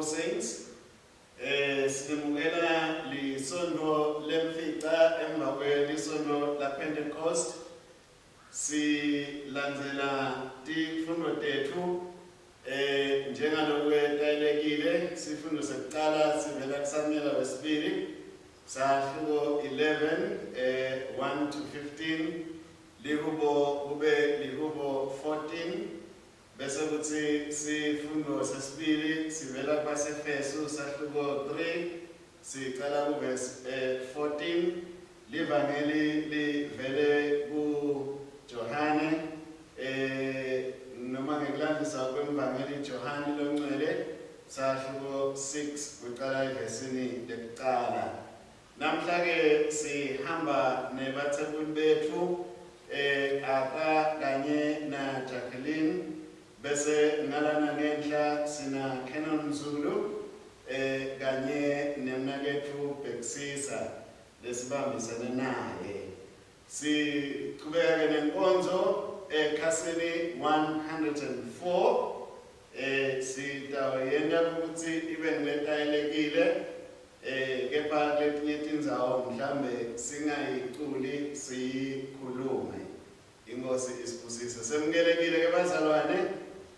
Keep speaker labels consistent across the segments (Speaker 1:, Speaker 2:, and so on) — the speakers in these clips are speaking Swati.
Speaker 1: All Saints. Eh sinemukela lisondo lemfica emva kwelisondo la Pentecost. Silandzela tifundo tetfu eh njengalokwetayelekile sifundo sekucala sivela kuSamuyela wesibili sahluko 11 eh 1 to 15 lihubo kube lihubo 14 bese kuthi sifundo sesibili sivela kwaseFesu sahluko 3 sicala kuvesi eh, 14 Livangeli livele kuJohane eh noma ngekulandisa kwemvangeli Johane loNgcwele sahluko 6 kuqala evesini lekuqala. Namhla ke sihamba nebathebuli bethu eh Arthur kanye na Jacqueline bese ngalana ngenhla sina Canon Zulu eh kanye nemnaketfu Bhekisisa lesibambisene naye. Sichubeka-ke nenkonzo ekhasini 104 eh sitawuyenta ukuthi ibe ngiletayelekile eh kepha letinye tindzawo mhlambe singayiculi siyikhulume. Inkosi isibusise. Semukelekile ke bazalwane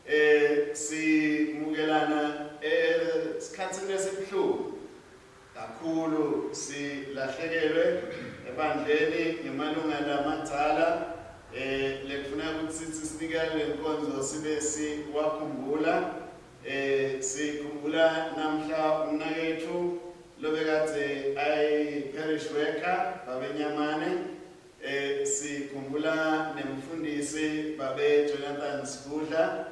Speaker 1: eh simukelana esikhatsini esibuhlungu kakhulu silahlekelwe ebandleni ngemalunga lamadzala eh lekufuna ukuthi sithi sinikele lenkonzo sibe siwakhumbula eh sikhumbula namhla umnakethu lobekade ayi parish worker babenyamane Eh sikhumbula nemfundisi babe Jonathan Sibudla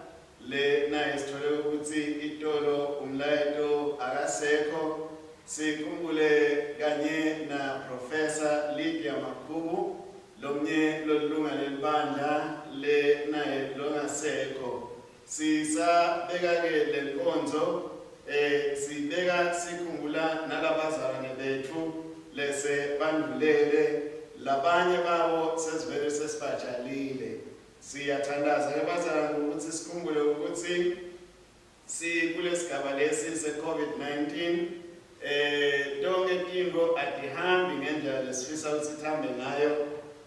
Speaker 1: le naye sithole ukuthi itolo umlayeto akasekho sikhumbule kanye na Professor Lydia Makhubu lomnye lolunga lelibandla le naye longasekho Sisabeka-ke le nkonzo eh sibeka sikhumbula nalabazalwane bethu lese bandulele labanye babo sesivele sesibatshalile. Siyathandaza ke bazalwane ukuthi sikhumbule ukuthi sikulesigaba lesi se-COVID-19 eh tonke tintfo atihambi ngendlela lesifisa ukuthi tihambe ngayo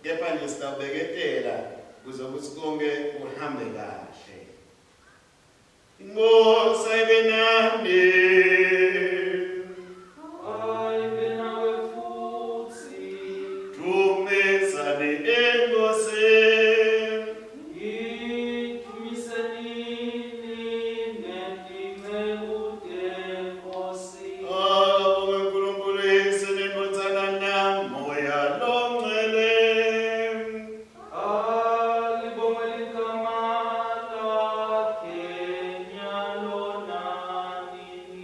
Speaker 1: kepha nje sitawubeketela kuze kutsi konke kuhambe kahle. Inkosi ayibe nani.
Speaker 2: Ayibe nawe futsi.
Speaker 1: Dvumisani eNkosini.
Speaker 2: Yidvumise nini netinceku teNkhosi.
Speaker 1: Abonge uNkulunkulu Yise neNdvodzana naMoya loNgcwele.
Speaker 2: Alibongwe ligama lakhe nyalo nanini.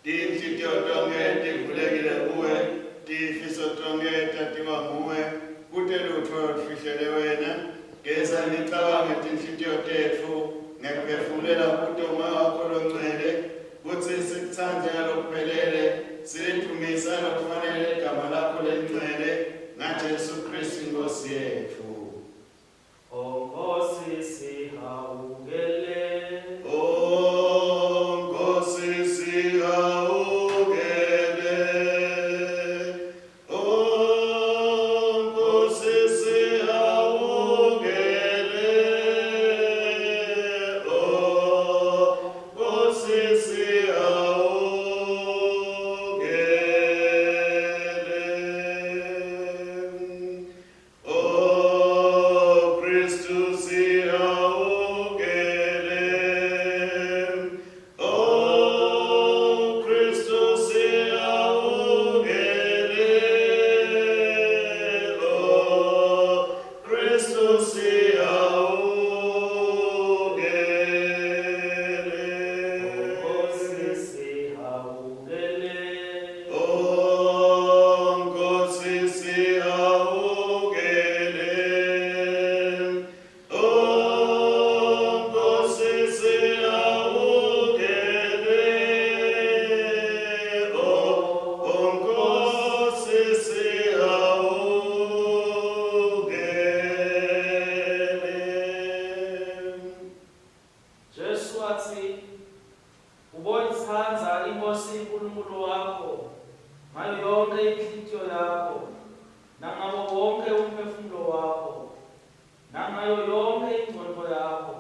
Speaker 1: Tinhlitiyo tonkhe tivulekile kuwe, tifiso tonkhe tatiwa nguwe, kute lutfo olufihlele wena. Geza imicabango yetinhlitiyo tetfu ngekuphefumulela kuto umoya wakho longcwele, kutsi sikutsandze ngalokuphelele, silidvumise ngalokufanele ligama lakho lelingcwele, ngaJesu Khristu iNkhosi yetfu.
Speaker 2: O Nkosi sihawukele.
Speaker 1: O Nkosi sihawukele. O Nkosi sihawukele. O Nkosi sihawukele. O Kristu sihawukele. O Kristu sihawukele. O Kristu sihawukele.
Speaker 2: Nkosi sihawukele.
Speaker 1: O Nkosi sihawukele. O Nkosi sihawukele. O Nkosi sihawukele.
Speaker 2: Jesu wathi uboyithanda iNkosi uNkulunkulu wakho ngayo yonke inhlitiyo yakho nangawo wonke umphefumulo wakho nangayo yonke ingqondo yakho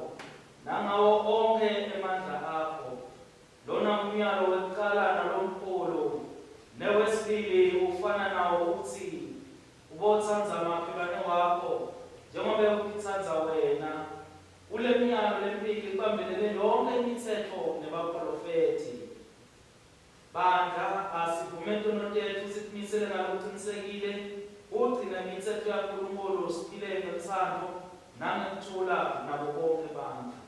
Speaker 2: nangawo onke emandla akho. Lona umyalo wekuqala nalomkhulu, newesibili ufana nawo uthi ubotsandza makhelwane wakho njengoba utitsandza wena. Kule miyalo lemibili kubambelele yonke imitsetfo nebaprofethi. Bandla, asivume tono tetfu sitimisele ngalokucinisekile kugcina imitsetfo yaNkulunkulu siphile ngelutsandvo nangekuthula nabo bonkhe bantfu.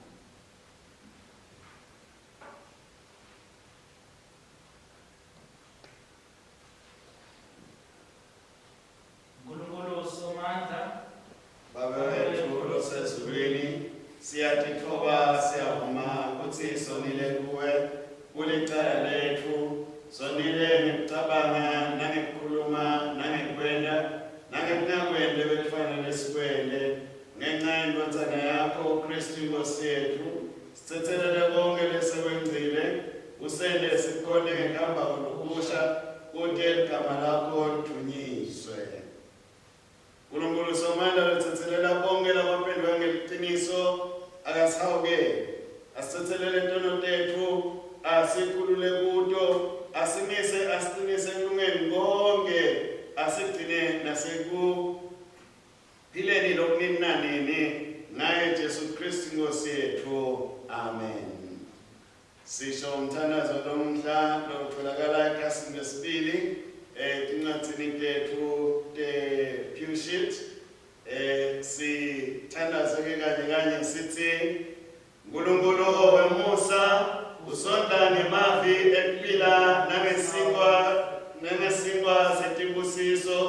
Speaker 2: Nkulunkulu Somandla,
Speaker 1: Babe wetfu losezulwini, siyatitfoba siyavuma kutsi sonile kuwe, kulicala letfu, sonile ngekucabanga nangekukhuluma nangekwenta nangekungakwenti lebekufanele sikwente. Ngenca yeNdvodzana yakho Khristu iNkhosi yetfu, sitsetselele konkhe lesekwengcile, usente sikhonte ngekuhamba lokusha, kute ligama lakho lidvunyiswe. Nkulunkulu Somandla lotsetselela bonkhe labaphendvuka ngeliciniso, akasihawukele, asitsetselele tono tetfu, asikhulule kuto, asimise asiqinise ekulungeni konke, asigcine nasekuphileni lokunini nanini, ngaye Jesu Kristu iNkhosi yetfu. Amen. Sisho umthandazo lomhla lotholakala ekhasini lesibili etincwadzini tetfu te-pew sheet. Sithandaze ke kanye kanye sithi Nkulunkulu wemusa usondla ngemavi ekuphila nangesinkwa setibusiso,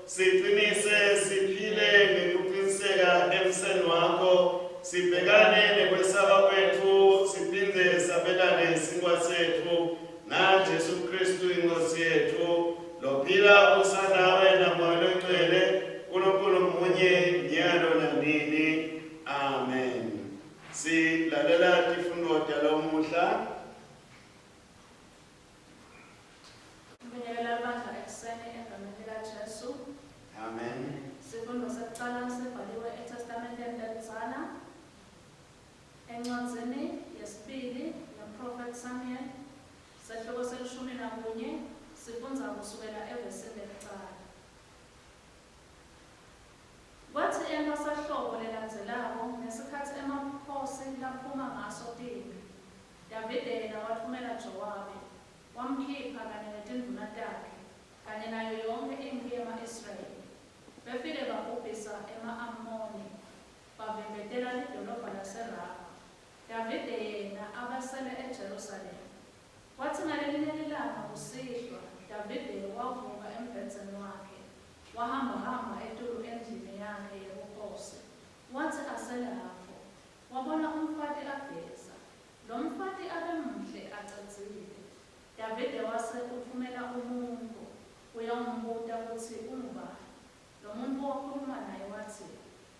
Speaker 1: siqinise siphile ngekuqiniseka emseni wakho, sibhekane nekwesaba kwetfu, siphindze sabelane sinkwa setfu ngaJesu Kristu iNkhosi yetfu, lophila usanawe naMoya loNgcwele, Nkulunkulu munye nyalo nanini. Amen. Silalela tifundvo talomuhla.
Speaker 3: Ngibingelela libandla ekuseni egameni likaJesu.
Speaker 1: Amen.
Speaker 3: Sifundo sekucala sibhaliwe eTestamenteni Lelidzala, encwadzini yesibili yemPhrofethi Samuel, sehluko se-11, sifundza kusukela evesini lekucala. Kwatsi entfwasahlobo lelandzelako, ngesikhatsi emakhosi laphuma ngaso timphi, Davide yena watfumela Jowabe, wamkhipha kanye netindvuna takhe, kanye nayo yonkhe imphi yema-Israyeli. Befike babhubhisa ema-Amoni, bavimbetela lidolobha laseRabha. Davide yena abesele eJerusalema. Kwatsi ngalelinye lilanga. Ngakusihlwa Davide wavuka embhedzeni wakhe, wahambahamba etulu endlini yakhe yebukhosi. Watsi aselapho, wabona umfati ageza. Lomfati abemuhle acedzile. Davide wase utfumela umuntfu kuyawumbuta kutsi ungubani. Lomuntfu wakhuluma naye watsi,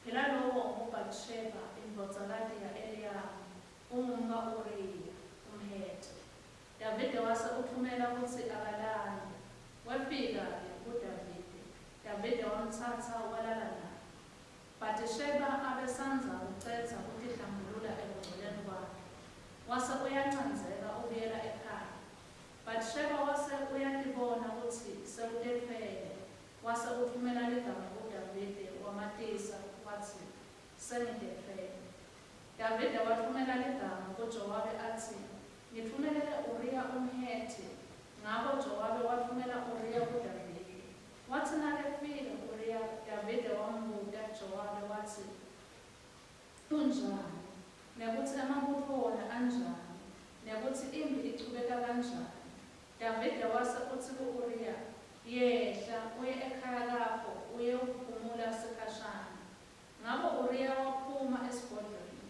Speaker 3: Phela lowo nguBhatisheba, indvodzakati ya-Eliyamu, ungumka-Uriya, umHethi. Davide wase utfumela kutsi akalandvwe. Wefika-ke kuDavide, Davide wamtsatsa walala naye. Bhatisheba abesandza kucedza kutihlambulula ekungcoleni kwakhe, wase uyancandzeka ubuyela ekhaya. Bhatisheba wase uyatibona kutsi sewutetfwele, wase utfumela ligama kuDavide wamatisa, watsi, Sengitetfwele. Davide watfumela ligama kuJowabe atsi, Ngitfumelele Uriya umHethi. Ngako Jowabe watfumela Uriya kuDavide. Watsi nakefika Uriya, Davide wambuta Jowabe watsi, Unjani, nekutsi emabutfo wona anjani, nekutsi imphi ichubeka kanjani? Davide wase utsi ku-Uriya, Yehla uye ekhaya kakho uyewuphumula sikhashana. Ngako Uriya waphuma esigodlweni.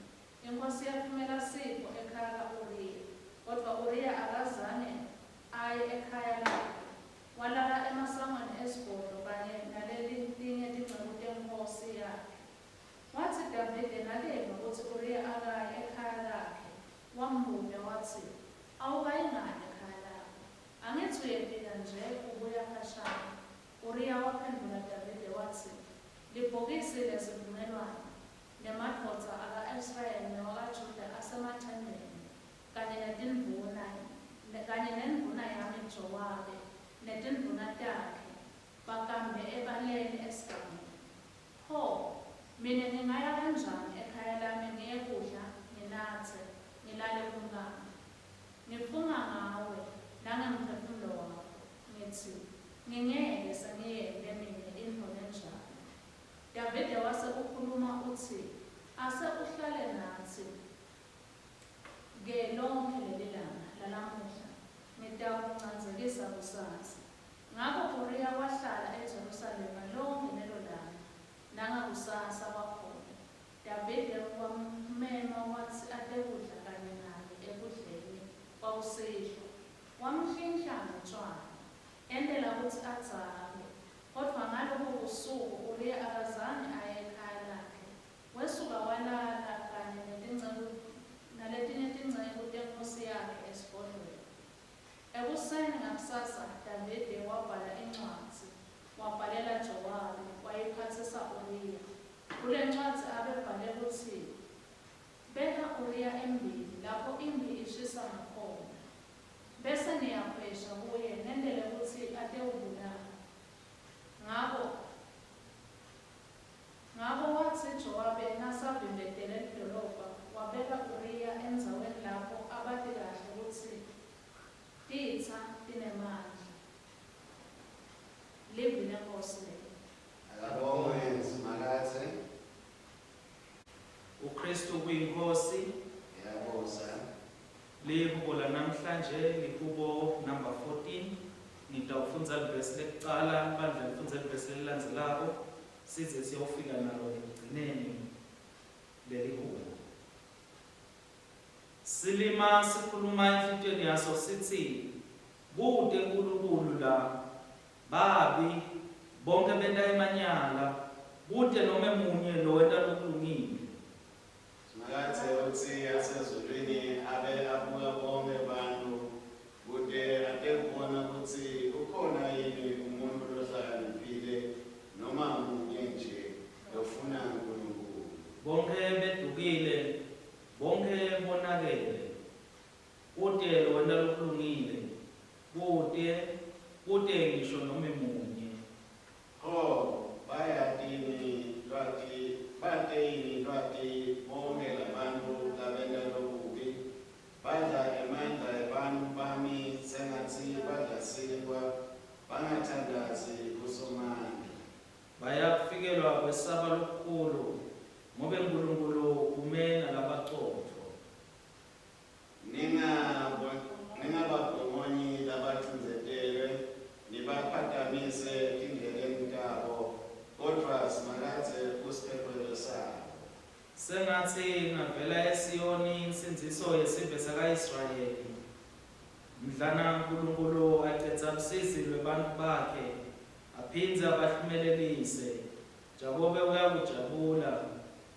Speaker 3: Inkhosi yatfumela sipho ekhaya ka-Uriya, kodvwa Uriya akazange aye ekhaya lakhe. Walala emasangweni esigodlo kanye naleletinye tinceku tenkhosi yakhe. Watsi Davide nakeva kutsi Uriya akayi ekhaya lakhe, wambuta watsi, Awukayi ngani ekhaya lakho? Angitsi uyefika nje ubuya khashane? Uriya waphendvula Davide watsi, Libhokisi lesivumelwane, nemadvodza aka-Israyeli newakaJuda asemathendeni, kanye netindvuna, kanye nendvuna yami Jowabe netindvuna takhe, bakambe ebaleni esigangeni. Pho, mine ngingaya kanjani ekhaya lami ngiyekudla, nginatse, ngilale kumkami? Ngifunga ngawe nangemphefumulo wakho, ngitsi, Ngingeke sengiyente mine intfo lenjalo. Davide wase ukhuluma utsi, Ase uhlale natsi ke lonkhe lelilanga lalamuhla, ngitakuncandzekisa kusasa. Ngako Uriya wahlala eJerusalema lonkhe lelo langa, nangakusasa kwakhona. Davide wammema watsi atekudla kanye naye ekudleni kwakusihlwa. Wamhlinhla ngetjwala, entela kutsi adzakwe. Kodvwa ngalobo busuku Uriya akazange aye ekhaya lakhe, wesuka walala kanye netinceku naletinye tinceku tenkhosi yakhe esigodlweni. Ekuseni ngakusasa Davide wabhala incwadzi, wabhalela Jowabe, wayiphatsisa Uriya. Kulencwadzi abebhale kutsi, Beka Uriya embili lapho imphi ishisa ngakhona, bese niyakhwesha kuye nentele kutsi atewubulawa. Ngako Ngako watsi Jowabe nasavimbetele lidolobha, wabeka Uriya endzaweni lapho abati kahle kutsi titsa tinemandla. Livi leNkhosi leli.
Speaker 1: Akabongwe Simakadze.
Speaker 2: UKristu uyiNkosi.
Speaker 1: Ngiyabuza.
Speaker 2: Lihubo lanamhlanje lihubo number 14. Ngitawufundza livesi lekucala, bandla lifundze livesi lelilandzelako size siyofika nalo ekugcineni lelihubo. Silima sikhuluma enhlitiyweni yaso sitsi, Kute Nkulunkulu la. Babi, bonkhe benta emanyala, kute nome munye lowenta lokulungile.
Speaker 1: Simakadze utsi asezulwini abe abuka bonkhe bantfu, kute atekubona kutsi ukhona yini umuntfu lohlakaniphile, noma munye nje, lofuna Nkulunkulu.
Speaker 2: Bonkhe bedukile, bonkhe bonakele, Kute lowenta lokulungile, kute, kute ngisho nome munye.
Speaker 1: Pho, bayati yini lwati, bate yini lwati bonkhe labantfu labenta lokubi? Badla emandla ebantfu bami sengatsi badla sinkhwa, bangathandazi kuSomandla.
Speaker 2: Bayakufikelwa kwesaba lokukhulu, ngobe Nkulunkulu ume nalabacotfo.
Speaker 1: Ningabagomoni labacindzetelwe.
Speaker 2: Mhlana Nkulunkulu acedza lusizi lwebantfu bakhe, aphindze abahlumelelise, Jakobe uyakujabula,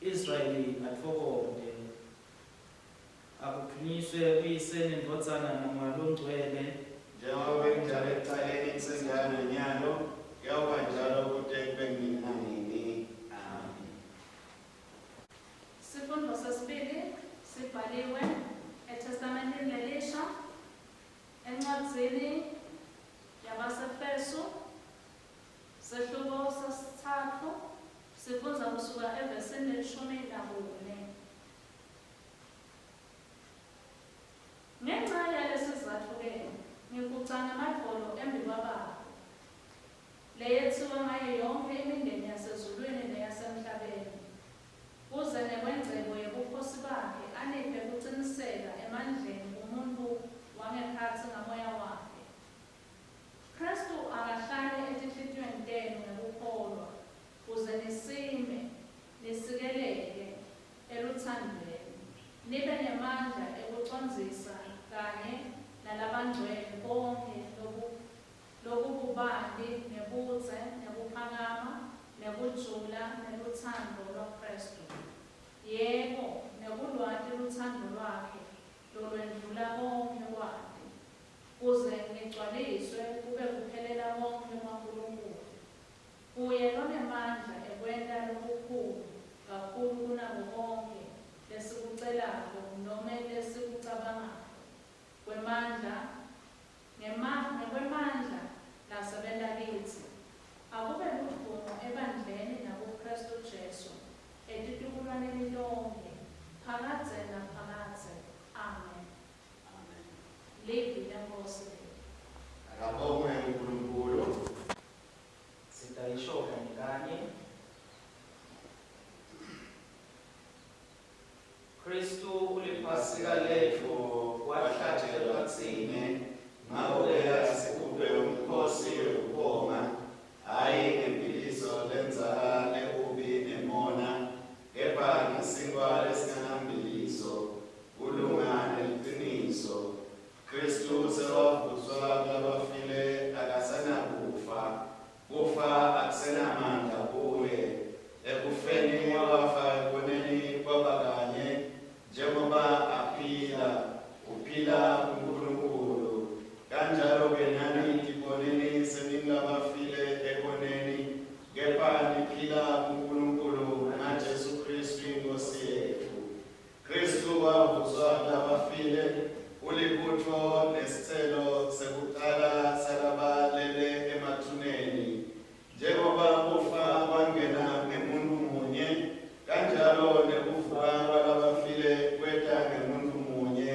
Speaker 2: Israyeli atfokote. Akudvunyiswe uYise neNdvodzana naMoya Longcwele.
Speaker 1: Njengoba bekunjalo ekucaleni, kusenjalo nanyalo, kuyawuba njalo kute kube nini nanini. Amen.
Speaker 3: Sifundvo sesibili sibhaliwe eTestamenteni Lelisha encwadzini yabaseFesu sehluko sesitsatfu sifundza kusuka evesini lelishumi nakune. Ngenca yalesizatfu-ke ngiguca ngemadvolo embikwaBabe, leyetsiwa ngaye yonkhe imindeni yasezulwini neyasemhlabeni, kuze ngekwengcebo yebukhosi bakhe aniphe kuciniseka emandleni kumuntfu wangekhatsi ngaMoya wakhe. Khristu akahlale etinhlitiyweni tenu ngekukholwa, kuze nisime, nisikeleke elutsandvweni, nibe nemandla ekucondzisa kanye nalabangcwele konkhe lokububanti, nebudze, nekuphakama, nekujula, nelutsandvo lwaKhristu, yebo, nekulwati lutsandvo lwakhe lolwendlula konkhe kwati, kuze nigcwaliswe kube kuphelela konkhe kwaNkulunkulu. Kuye lonemandla ekwenta lokukhulu kakhulu kunako konkhe lesikucelako nome lesikucabangako, kwemandla, ngema, ngekwemandla lasebenta kitsi, akube ludvumo ebandleni nakuKhristu Jesu etitukulwaneni tonkhe, phakadze naphakadze. Amen.
Speaker 1: Amen.
Speaker 3: Livi leNkhosi leli.
Speaker 1: Akabongwe uNkulunkulu.
Speaker 2: Sitayisho kanye kanye. Khristu uliphasika letfu,
Speaker 1: wahlatshelwa tsine, ngako-ke asigubhe umkhosi wekubonga, hhayi ngembiliso lendzala leubi nemona, kepha ngesinkwa lesingenambiliso, kulunga neliciniso. Khristu sewavuswa kulabafile, akasenakufa, kufa akusenamandla kuye. Ekufeni wafa ekoneni kwaba kanye, njengoba aphila, uphila kuNkulunkulu. Kanjalo-ke nani tiboneni seningabafile ekoneni, kepha niphila kuNkulunkulu ngaJesu Khristu iNkhosi yetfu. Khristu wavuswa kulabafile, ulibutfo nesitselo sekucala salabalele emathuneni. Njengoba kufa kwangena ngemuntfu munye, kanjalo nekuvuka kwalabafile kweta ngemuntfu munye.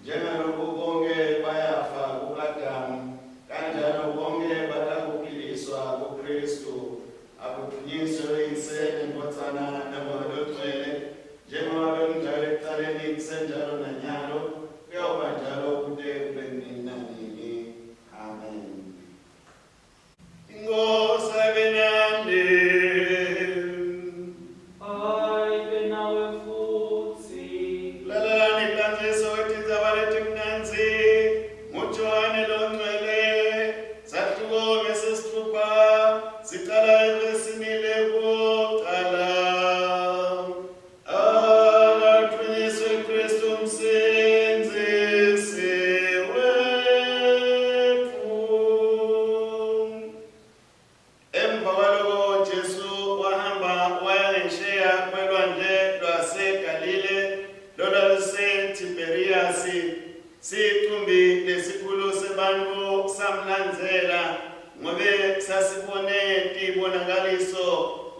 Speaker 1: Njengaloku bonkhe bayafa ku-Adamu, kanjalo bonkhe batakuphiliswa kuKhristu. Akudvunyiswe uYise, neNdvodzana, naMoya Longcwele, njengoba bekunjalo ekucaleni, kusenjalo nanyalo, kuyawuba njalo kute kube nini nanini. Amen. Inkosi ayibe nani.
Speaker 2: Ayibe nawe futsi.
Speaker 1: Lalelani mlandziso wetindzaba letimnandzi nguJohane Longcwele, sahluko ngesesitfupha, sicala evesini lekucala. Akadvunyiswe Kristu Msindzisi wetfu. Emva kwaloko Jesu wahamba waya ngesheya kwelwandle lwaseGalile lolwaluseThiberiyasi. Sicumbi lesikhulu sebantfu samlandzela, ngobe sasibone tibonakaliso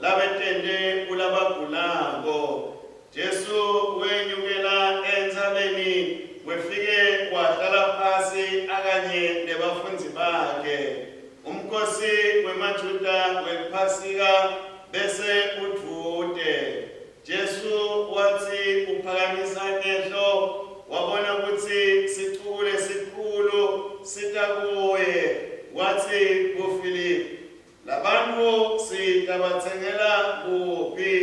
Speaker 1: labetente kulabagulako. Jesu wenyukela entsabeni wefike wahlala phasi akanye nebafundzi bakhe. Umkhosi wemaJuda weliPhasika bese udvute. Jesu watsi uphakamisa emehlo wabona kutsi sicuku lesikhulu sita kuye, watsi kuFiliphu, Labantfu sitabatsengela kuphi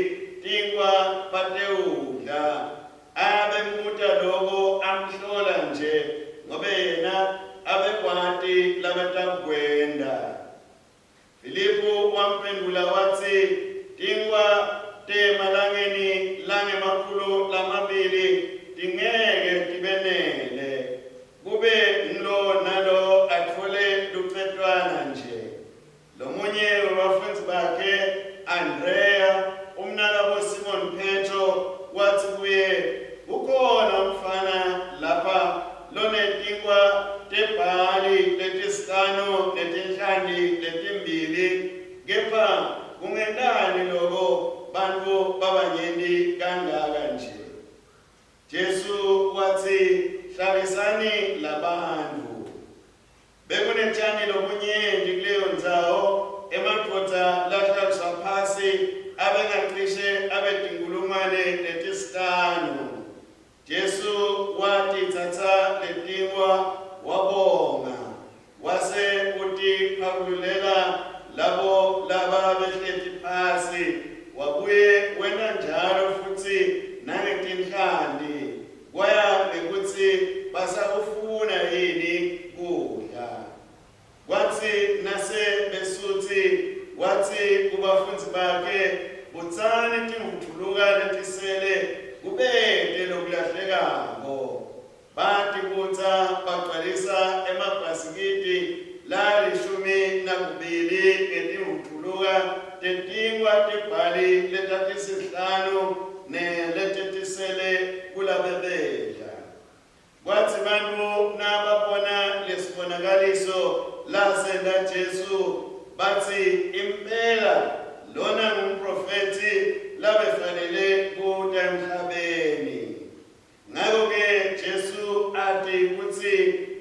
Speaker 1: tinkwa batewudla? Abembuta loko amhlola nje, ngobe yena Abekwati labetakwenta. Filiphu wamphendvula watsi, Tinkhwa temalangeni langemakhulu lamabili tingeke tibenele, kube ngulo nalo atfole lucetwana nje. Lomunye webafundzi bakhe, Andreya, umnakabo Simoni Phetro, watsi kuye, Kukhona umfana lapha lonetinkwa tebhali letisihlanu netinhlanti letimbili, kepha kungentani loko bantfu babanyenti kangaka nje? Jesu watsi, Hlalisani labantfu. Bekunetjani lobunyenti kuleyo ndzawo, emadvodza lahlaliswa phasi abengacishe abe tinkhulungwane letisihlanu. Jesu watitsatsa letinkhwa wabonga, wase utiphakululela labo lababehleti phasi, wabuye wenta njalo futsi nangetinhlanti. Kwaya ngekutsi basakufuna yini kudla. Kwatsi nase besutsi, watsi kubafundzi bakhe, Butsani timvutfuluka letisele, kubete lokulahlekako. Batibutsa bagcwalisa emabhasikidi lalishumi nakubili ngetimvutfuluka tetinkhwa tebhali letatisihlanu neletetisele kulabebedla. Kwatsi bantfu nababona lesibonakaliso lasenta Jesu, batsi, Impela lona ngumprofethi labefanele kuta emhlabeni. Ngako-ke Jesu ati kutsi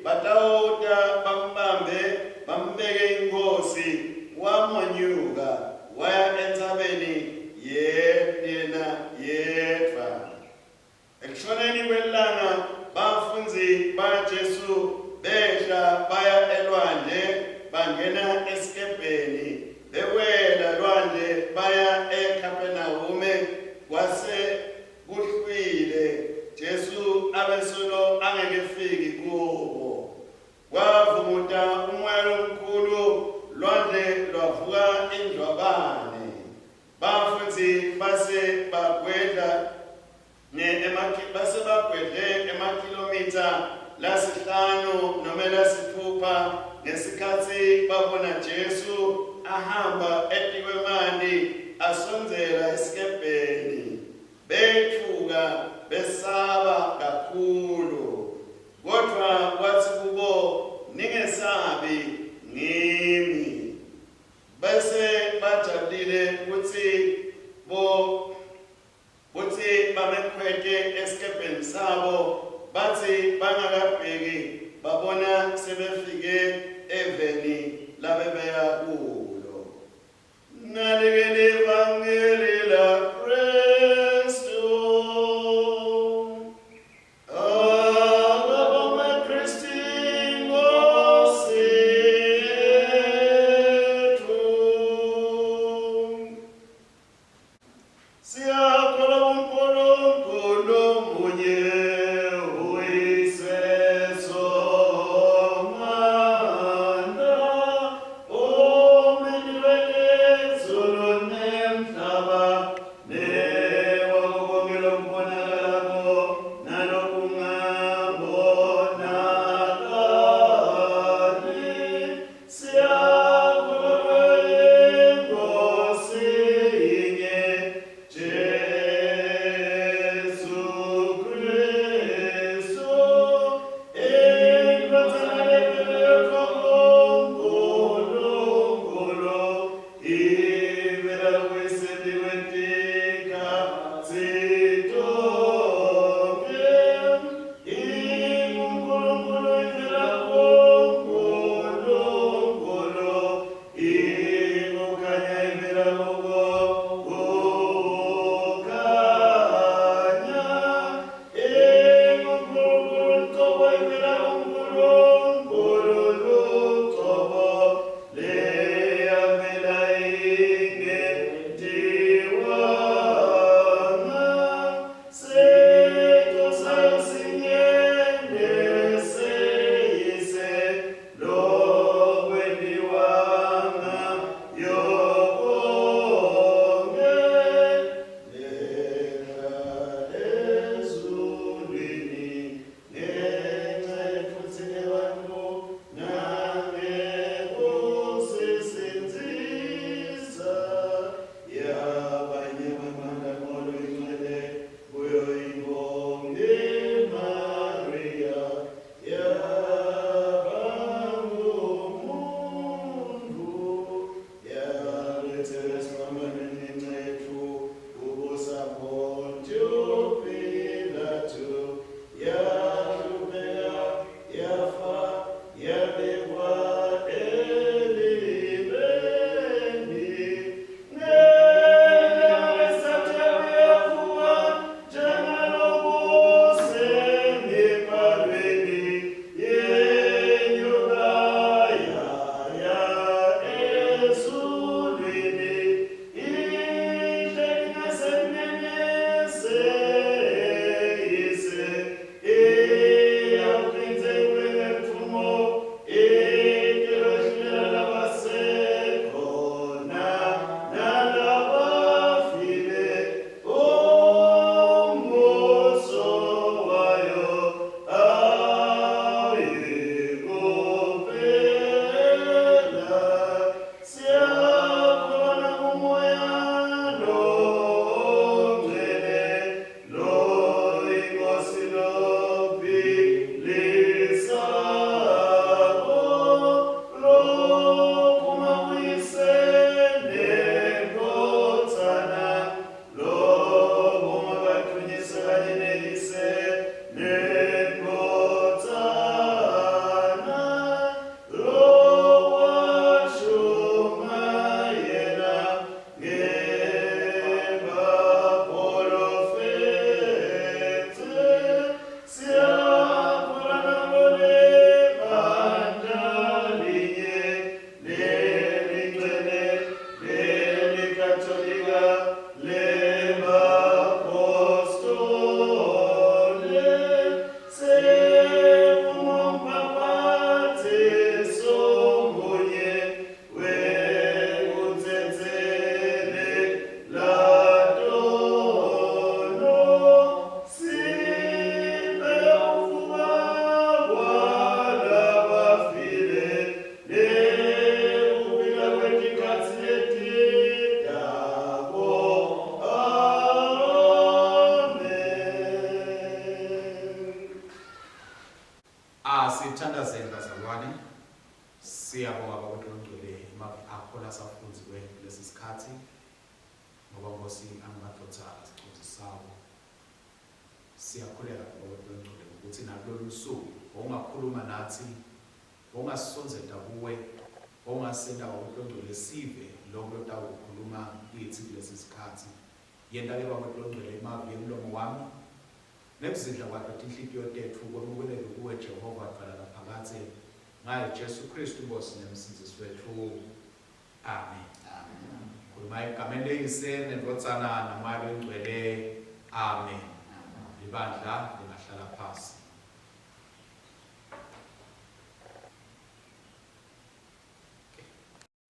Speaker 1: batawuta bambambe bambeke inkhosi, wamonyuka waya entsabeni yena yedvwa. Ekushoneni kwelilanga bafundzi baJesu behla baya elwandle bangena esikebheni bewela lwandle baya eKhaphenawume kwase Kuhlwile, Jesu abesolo angekefiki kubo. Kwavunguta umoya lomkhulu, lwandle lwavuka indlwabane. Bafundzi base bagwedla ne base bagwedle emakhilomitha lasihlanu nome lasitfupha ngesikhatsi babona Jesu ahamba etikwemanti asondzela esikebheni. Betfuka besaba kakhulu. Kodvwa watsi kubo, Ningesabi, ngimi. Bese bajabulile kutsi bo kutsi bamekhwete esikebheni sabo, batsi bangakabheki babona sebefike eveni labebeya kulo. Nalike livangeli la Kristu. Akabongwe Kristu Inkosi yethu.
Speaker 4: Siyabonga Baba Longcwele emavi akho lasafundziwe kulesi sikhathi ngoba Nkosi angimadvodza asicondzisako. Siyakhuleka Baba Longcwele ukuthi nakulolu suku wawungakhuluma nathi, wawungasisondzeta kuwe, wawungasenta Baba Longcwele sive lokho lotawukukhuluma kitsi kulesi sikhathi. Yenta-ke Baba Longcwele emavi emlomo wami nekuzindla kwato tinhlitiyo tetfu kwemukeleke kuwe Jehova dvwala laphakadze. Ngaye Jesu Khristu Nkosi neMsindzisi wetfu. Amen. Khuluma egameni leYise neNdvodzana naMoya loyiNgcwele. Amen. Libandla lingahlala phasi.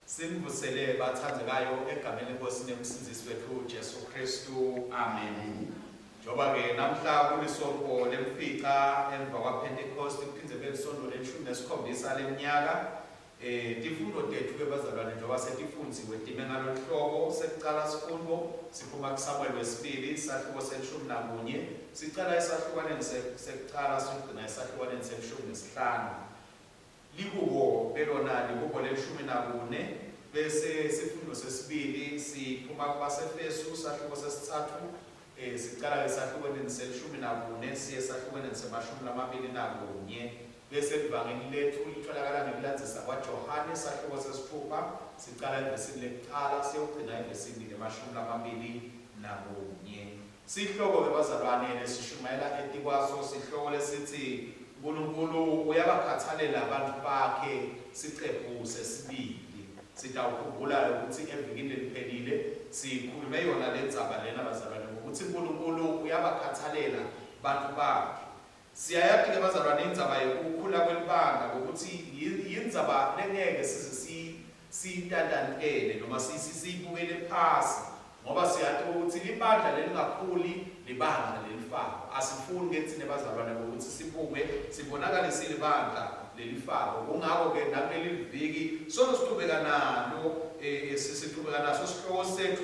Speaker 4: Simvusele bathandekayo egameni leNkosi neMsindzisi wetfu Jesu Khristu. Amen. Njengoba ke namhla kulisonto lemfica emva kwaPhentekosti kuphindze kube lisonto leshumi nesikhombisa leminyaka. Eh tifundo tethu ke bazalwane njengoba setifundziwe time ngaloluhlobo sekucala sifundo siphuma kuSamuel wesibili sahluko selishumi nakunye sicala esahlukwaneni sekucala siyogcina esahlukwaneni selishumi nesihlanu. Lihubo belona lihubo lelishumi nakune, bese sifundo sesibili siphuma kubaseEfesu sahluko sesitsatfu e, sicala esahlukweneni selishumi nakune siye esahlukweneni semashumi lamabili nakunye. Bese livangeli letfu litfolakala ngekulandzisa kwaJohane sahluko sesitfupha sicala evesini lekucala siyogcina evesini lemashumi lamabili nakunye. Sihloko-ke bazalwane lesishumayela etikwaso sihloko lesitsi Nkulunkulu uyabakhatsalela bantfu bakhe sicephu sesibili. Sitawukhumbula ukuthi evikini leliphelile sikhulume yona lendzaba lena bazalwane ngokuthi Nkulunkulu uyabakhatsalela bantfu bakhe. Siyayati-ke bazalwane indzaba yekukhula kwelibandla ngokuthi yindzaba lengeke size siyitantantele noma siyibukele phasi ngoba siyati ukuthi libandla lelingakhuli libandla lelifako. Asifuni ke thina bazalwane ukuthi sibuke sibonakale silibandla lelifako. Kungako-ke nakuleli viki solo sichubeka nalo sichubeka naso sihloko sethu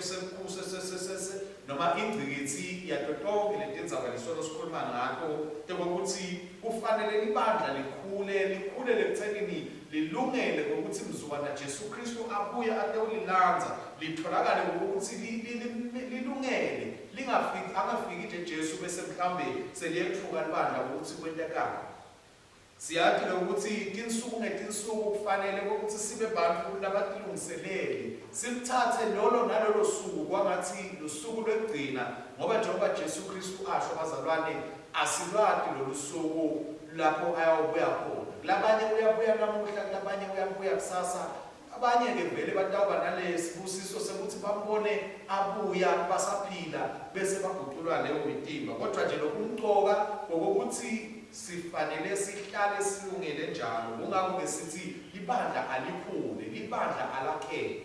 Speaker 4: noma ingcikitsi yato tonkhe letindzaba lesolo sikhuluma ngato tekwekutsi kufanele libandla likhule, likhule lekutsenini lilungele kwekutsi mzukwana Jesu Khristu abuye atewulilandza, litfolakale kwekutsi lilungele, lingafiki, angafiki nje Jesu bese mhlawumbe seliyetfuka libandla kwekutsi kwentekani. Siyati-ke ukuthi tinsuku ngetinsuku kufanele kwekutsi sibe bantfu labatilungiselele, silitsatse lolo nalolo suku kwangatsi lusuku lwekugcina, ngoba njengoba Jesu Khristu asho, bazalwane, asilwati lolusuku lapho ayawubuya khona. Kulabanye uyabuya namuhla, kulabanye uyabuya kusasa, Abanye-ke vele batawuba nalesibusiso sekutsi bambone abuya basaphila bese baguculwa leyo mitimba. Kodvwa nje lokumcoka kokokutsi sifanele sihlale silungele njalo. Kungako-ke sitsi libandla alikhule, libandla alakheke.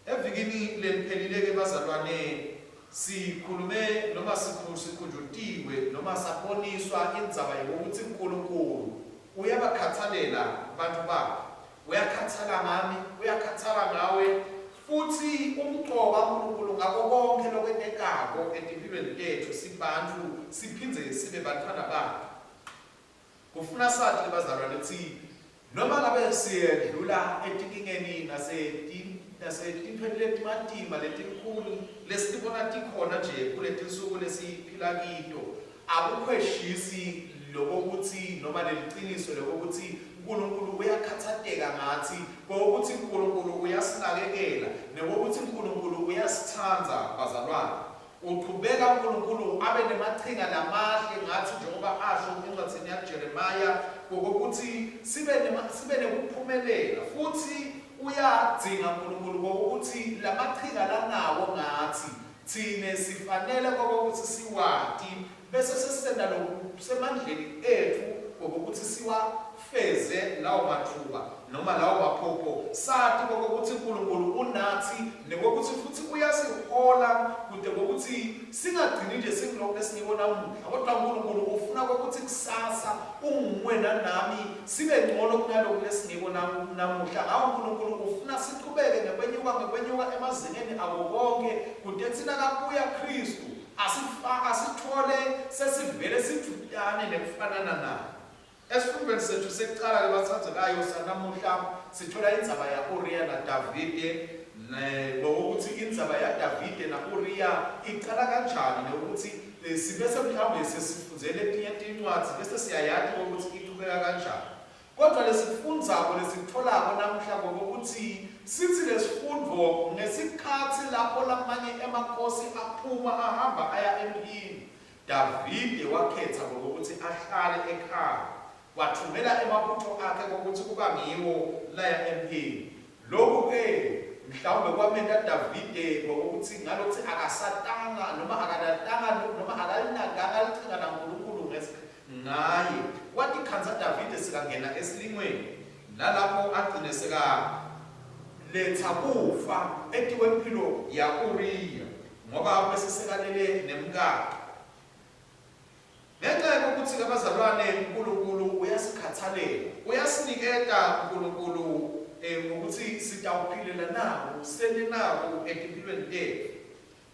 Speaker 4: Evikini leliphelile-ke bazalwane sikhulume noma sikhunjutiwe noma saboniswa indzaba yekutsi Nkulunkulu uyabakhatsalela bantfu bakhe. Uyakhatsala ngami, uyakhatsala ngawe, futsi umcoka Nkulunkulu ngako konkhe lokwentekako etimphilweni tetfu sibantfu siphindze sibe bantfwana bakhe. Kufuna sati bazalwane kutsi noma ngabe siyedlula etinkingeni nasetintfweni letimatima letinkhulu lesitibona tikhona nje kuletinsuku lesiphila kito, akukhweshisi lokokuthi noma leliciniso lokokuthi Nkulunkulu uyakhatsateka ngatsi, kokuthi Nkulunkulu uyasinakekela, nekokuthi Nkulunkulu uyasitsandza bazalwane. Uchubeka uNkulunkulu abe nemachinga lamahle ngatsi njengoba asho encwadzini yaJeremiya kokuthi sibe sibe nekuphumelela futsi uyadzinga uNkulunkulu kokuthi lamachinga lanawo ngatsi tsine sifanele kokuthi siwati bese sesenta lokusemandleni etfu kokuthi siwafeze lawo matfuba noma lawo maphupho, sati kokuthi uNkulunkulu unathi nekokuthi futhi uyasihola kude kokuthi singagcini nje singilokhu esingiko namuhla, kodwa uNkulunkulu ufuna kokuthi kusasa unguwena nami sibe ngcono kunaloku lesingiko namuhla. Ngawo uNkulunkulu ufuna sichubeke ngekwenyuka ngekwenyuka emazingeni ako konke kude thina kabuya Kristu asithole sesivele sidvutane nekufanana naye. Esifundweni sethu sekucala-ke batsandzekayo sanamuhla sithola indzaba ya-Uriya naDavide ngokuthi indzaba yaDavide na-Uriya icala kanjani nokuthi eh, sibese mhlawumbe sesifundzele letinye tincwadzi bese siyayati ukuthi ichubeka kanjani. Kodwa lesikufundzako lesikutfolako namuhla ngokuthi sithi lesifundvo ngesikhatsi lapho lamanye emakhosi aphuma ahamba aya emphini Davide wakhetsa kokutsi ahlale ekhaya. Watfumela emabutfo akhe kokutsi kuba ngiwo laya emphini. Loku-ke mhlawumbe kwamenta Davide ngokutsi ngalokutsi akasatanga noma akalatanga noma akalinakanga lichinga laNkulunkulu ngaye. Watikhandza Davide sekangena esilingweni nalapho agcine sekaletsa kufa etikwemphilo ya-Uriya. Ngoba bese sekalele nemkakhe. Ngenxa yokuthi abazalwane uNkulunkulu uyasikhathalela, uyasiniketa uNkulunkulu eh, ngokuthi sitawuphilela nako, sente nako etimpilweni tetfu.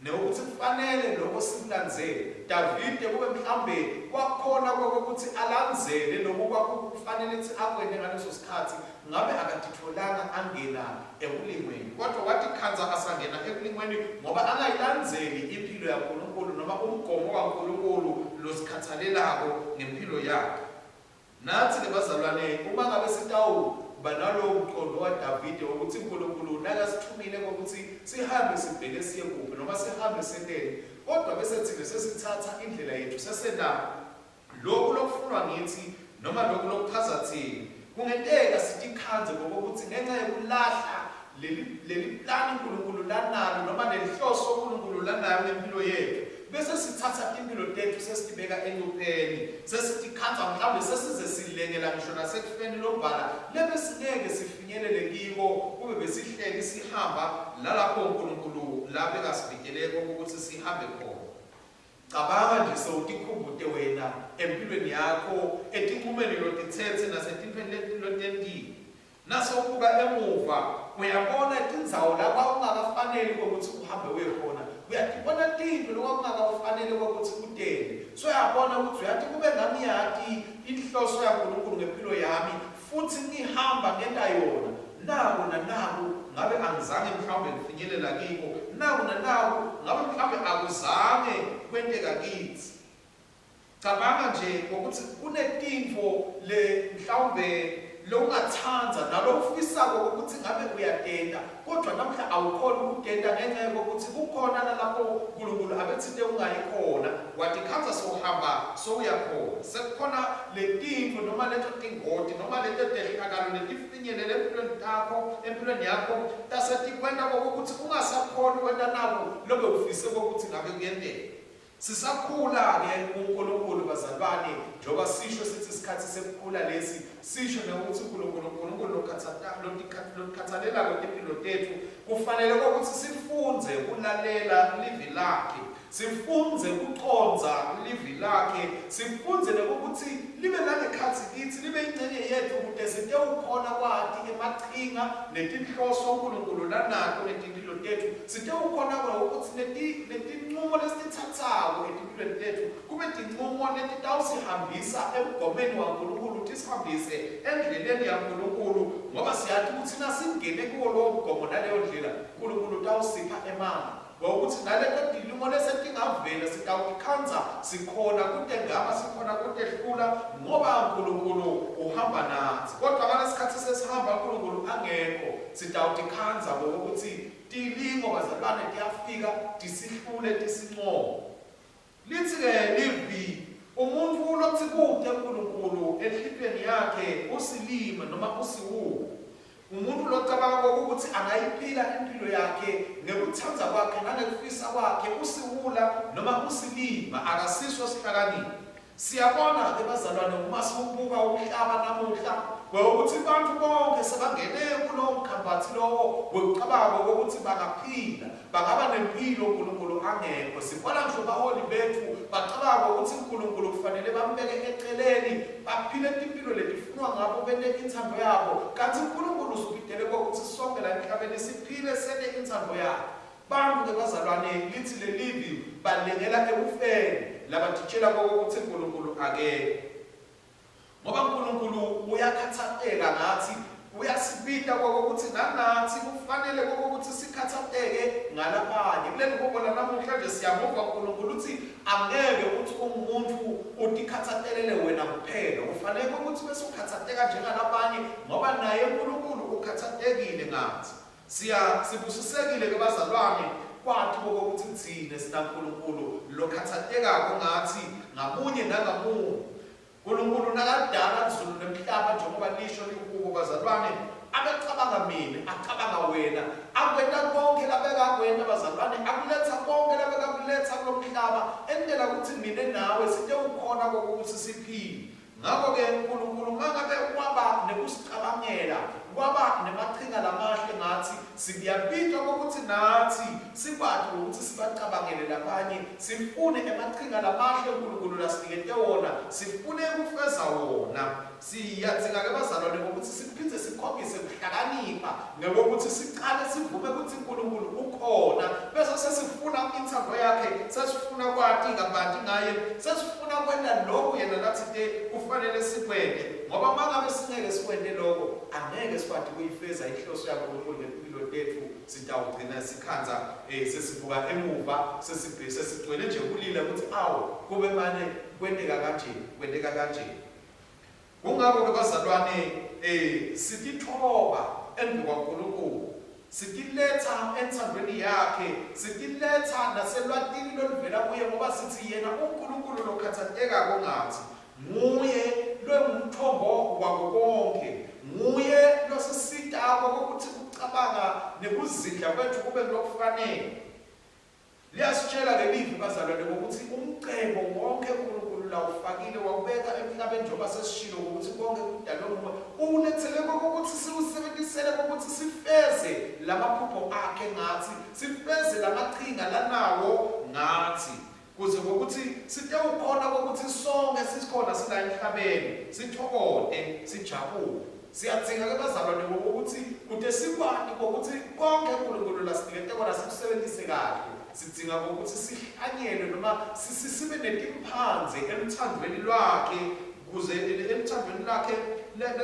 Speaker 4: Nekuthi kufanele lokho sikulandzele. Davide kube mhlambe kwakhona kokuthi alandzele lokhu kwakufanele ukuthi akwente ngaleso sikhathi ngabe akatitfolanga angena ekulingweni kodwa watikhandza asangena ekulingweni ngoba angayilandzeli impilo yaNkulunkulu noma umgomo waNkulunkulu losikhathalelako ngempilo yakhe. Nathi-ke bazalwane, uma ngabe sitawuba nalowo mqondo waDavide wokuthi uNkulunkulu nakasithumile kokuthi sihambe sibheke siye kuphi noma sihambe senteni, kodwa bese thina sesithatha indlela yethu sesenta Loku lokufunwa ngitsi noma loku lokuchaza tsine, kungenteka sitikhandze ngokokuthi ngenca yekulahla leli leliplani Nkulunkulu lanalo noma lenhloso Nkulunkulu lanayo ngempilo yetfu, bese sitsatsa timphilo tetfu sesitibeka encupheni, sesitikhandza mhlawumbe sesize silengela ngisho nasekufeni lombala lebesingeke sifinyelele kiko kube besihleli sihamba lalapho Nkulunkulu labekasivikeleko ukuthi sihambe khona. Cabanga nje sewutikhumbute wena emphilweni yakho, etincumeni lotitsetse nasetintfweni lotentile. Nasewubuka emuva, uyabona tindzawo la kwakungakafaneli kwekutsi uhambe uye khona. Uyatibona tintfo lokwakungakafaneli kwekutsi utente. Sewuyabona kutsi uyati kube ngangiyati inhloso yaNkulunkulu ngemphilo yami futsi ngihamba ngenta yona, naku nanaku ngabe angizange mhlawumbe ngifinyelela kiko, naku nanaku ngabe mhlawumbe akuzange kwenteka kitsi. Cabanga nje ngokuthi kunetintfo le mhlawumbe lowungatsandza nalowufisako ukuthi ngabe uyatenta kodwa namhla awukhoni ukutenta ngenxa yokuthi kukhona nalapho uNkulunkulu abetsite ungayi khona watikhandza sowuhamba sowuya khona sekukhona letintfo noma leto tingoti noma leto tehlakalo letifinyelele empilweni takho empilweni yakho tase tikwenta kokuthi ungasakhoni kwenta naku lobe ufise kokuthi ngabe kuyenteka. Sisakhula-ke kuNkulunkulu bazalwane, njengoba sisho sithi isikhathi sekukhula lesi, sisho nokuthi uNkulunkulu uNkulunkulu lokhathalelako timpilo tetfu, kufanele ukuthi sifundze kulalela livi lakhe, sifundze kucondza livi lakhe, sifundze nekuthi libe nangekhatsi kitsi, libe ingcenye yetfu kute sitewukhona kwati emachinga netinhloso uNkulunkulu lanato ngetimphilo tetfu, sitewukhona ukuthi netincumo lesititsatsako etimpilweni tetfu kube tincumo letitawusihambisa emgomeni waNkulunkulu, tisihambise endleleni yaNkulunkulu, ngoba siyati ukuthi nasingene kuwo lowo mgomo naleyo ndlela, Nkulunkulu utawusipha emandla. Ngokuthi naleto tilimo lesetingavela sitawutikhandza sikhona kutengama, sikhona kutehlula, ngoba Nkulunkulu uhamba natsi. Kodwa ngalesikhatsi sesihamba Nkulunkulu angekho, sitawutikhandza ngokuthi tilingo bazalwane tiyafika tisihlule tisincome. Litsi-ke livi, umuntfu lotsi kute Nkulunkulu enhlitiyweni yakhe usilima noma usiwula. Umuntfu locabanga kokutsi angayiphila imphilo yakhe ngekutsandza kwakhe nangekufisa kwakhe usiwula noma usilima, akasiso sihlakaniphi. Siyabona-ke bazalwane uma siwubuka umhlaba namuhla kwekutsi bantfu bonkhe sebangene kulowo mkhambatsi lowo wekucabanga kokutsi bangaphila, bangaba nemphilo Nkulunkulu angekho. Sibona ngisho baholi betfu bacabanga kokutsi Nkulunkulu kufanele bambeke eceleni, baphile timphilo letifunwa ngabo bente intsandvo yabo, kantsi Nkulunkulu usibitele kokutsi sonkhe la emhlabeni siphile sente intsandvo yakhe. Bantfu-ke bazalwane litsi lelivi balengela ekufeni, labatitjela kokuthi Nkulunkulu akekho. Ngoba uNkulunkulu uyakhathazeka ngathi, uyasibita kokuthi nanathi kufanele kokuthi sikhathazeke ngalabanye. Kuleli hubo lanamuhla nje siyamuva uNkulunkulu uthi angeke uthi umuntu utikhathatelele wena kuphela. Kufanele ukuthi bese ukhathazeka njengalabanye ngoba naye uNkulunkulu ukhathatekile ngathi. Siya sibusisekile ke bazalwane kwathi kokuthi thina sinaNkulunkulu lokhathatekako ngathi ngamunye nangamunye. Nkulunkulu nakadala izulu nemhlaba njengoba lisho lihubo bazalwane, abecabanga mina, acabanga wena, akwenta konke labekakwenta bazalwane, akuletha konke labekakuletha kulo mhlaba, entela ukuthi mina nawe sitewukhona kokuthi siphile. Ngakho-ke uNkulunkulu mangabe waba nekusicabangela, waba nemachinga lamahle ngathi, siyabitwa kokuthi nathi sikwati ukuthi sibacabangele labanye, sifune emachinga lamahle uNkulunkulu lasinikete wona, sifune ukufeza wona. Siyadzinga-ke bazalwane ngokuthi siphindze sikhombise kuhlakanipha ngekokuthi siqale sivume ukuthi uNkulunkulu ukhona, bese sesifuna inthando yakhe, sesifuna kwati kabanti ngaye, sesifuna kwenta lokhu yena lathi te kufanele sikwente, ngoba mangabe singeke sikwente lokho, angeke sikwati kuyifeza inhloso yaNkulunkulu ngempilo tethu. Sitawugcina sikhandza sesibuka emuva sesigcwele nje kulila ukuthi awu kube mane kwenteka kanje, kwenteka kanje. Kungako-ke bazalwane sitithoba embi kwaNkulunkulu, sitiletha enthandweni yakhe, sitiletha naselwatini loluvela kuye, ngoba sithi yena uNkulunkulu lokhathatekako ngathi, nguye longumthombo wako konke, nguye losisitako ukuthi kucabanga nekuzindla kwethu kube ngulokufanele. Liyasitshela ke livi bazalwane ngokuthi umcebo wonke uNkulunkulu lawufakile wawubeka emhlabeni, njengoba sesishilo ukuthi konke kudalwe nguye, uwulethele kokuthi siwusebenzisele kokuthi sifeze lamaphupho akhe ngathi, sifeze lamachinga lanawo ngathi, kuze ngokuthi sitewukhona kokuthi sonke sikhona sila emhlabeni sithokote sijabule. Siyadzinga ke bazalwane ngokuthi kude sikwati ngokuthi konke uNkulunkulu lasinikete kona sikusebenzise kahle. Sidzinga ngokuthi sihlanyelwe noma sibe netimphandze eluthandweni lwakhe, kuze eluthandweni lwakhe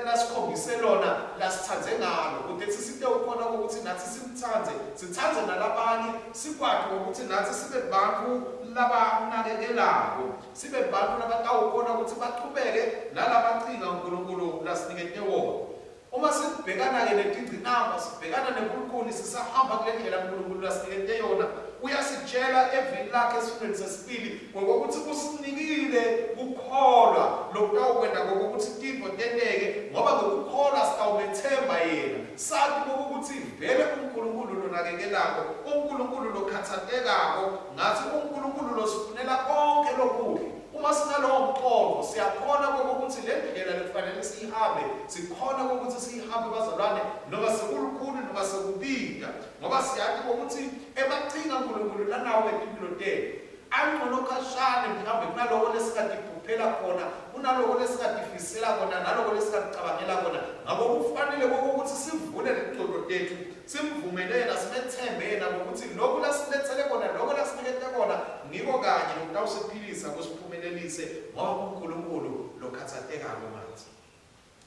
Speaker 4: lasikhombise lona lasithandze ngalo, kude sisitewukhona ukuthi nathi simthandze, sithandze nalabanye, sikwati ngokuthi nathi sibe bantu labanakekelako, sibe bantu labatawukhona ukuthi bachubeke nalamacinga uNkulunkulu lasinikete wona. Uma sibhekana-ke netingcinamba, sibhekana nebulukhuni, sisahamba kule ndlela uNkulunkulu lasinikete yona, uyasitshela evini lakhe esifundweni sesibili ngokokuthi usinikile kukholwa lokutawukwenta ngokokuthi tintfo tenteke, ngoba ngokukholwa sitawumethemba yena, sati kokuthi vele uNkulunkulu lonakekelako, uNkulunkulu lokhathatekako ngathi, uNkulunkulu losifunela konke lokuhle. Uma sinalowo mqondo, siyakhona kokuthi le ndlela lekufanele siyihambe, sikhona kokuthi siyihambe bazalwane, noma sekulukhuni noma sekubida, ngoba siyati kokuthi emachinga uNkulunkulu lanawo ngetimpilo tethu angcono khashane mhlawumbe kunaloko lesingatiphuphela khona, kunaloko lesingatifisela kona, naloko lesingaticabangela kona. Ngakho kufanele kokuthi sivule lengcondo tethu, simvumele yena, simethembe yena ngokuthi lokhu lasilethele kona, lokho lasinikete kona, ngiko kanye lokutawusiphilisa kusiphumelelise, ngoba uNkulunkulu lokhathatekako ngathi.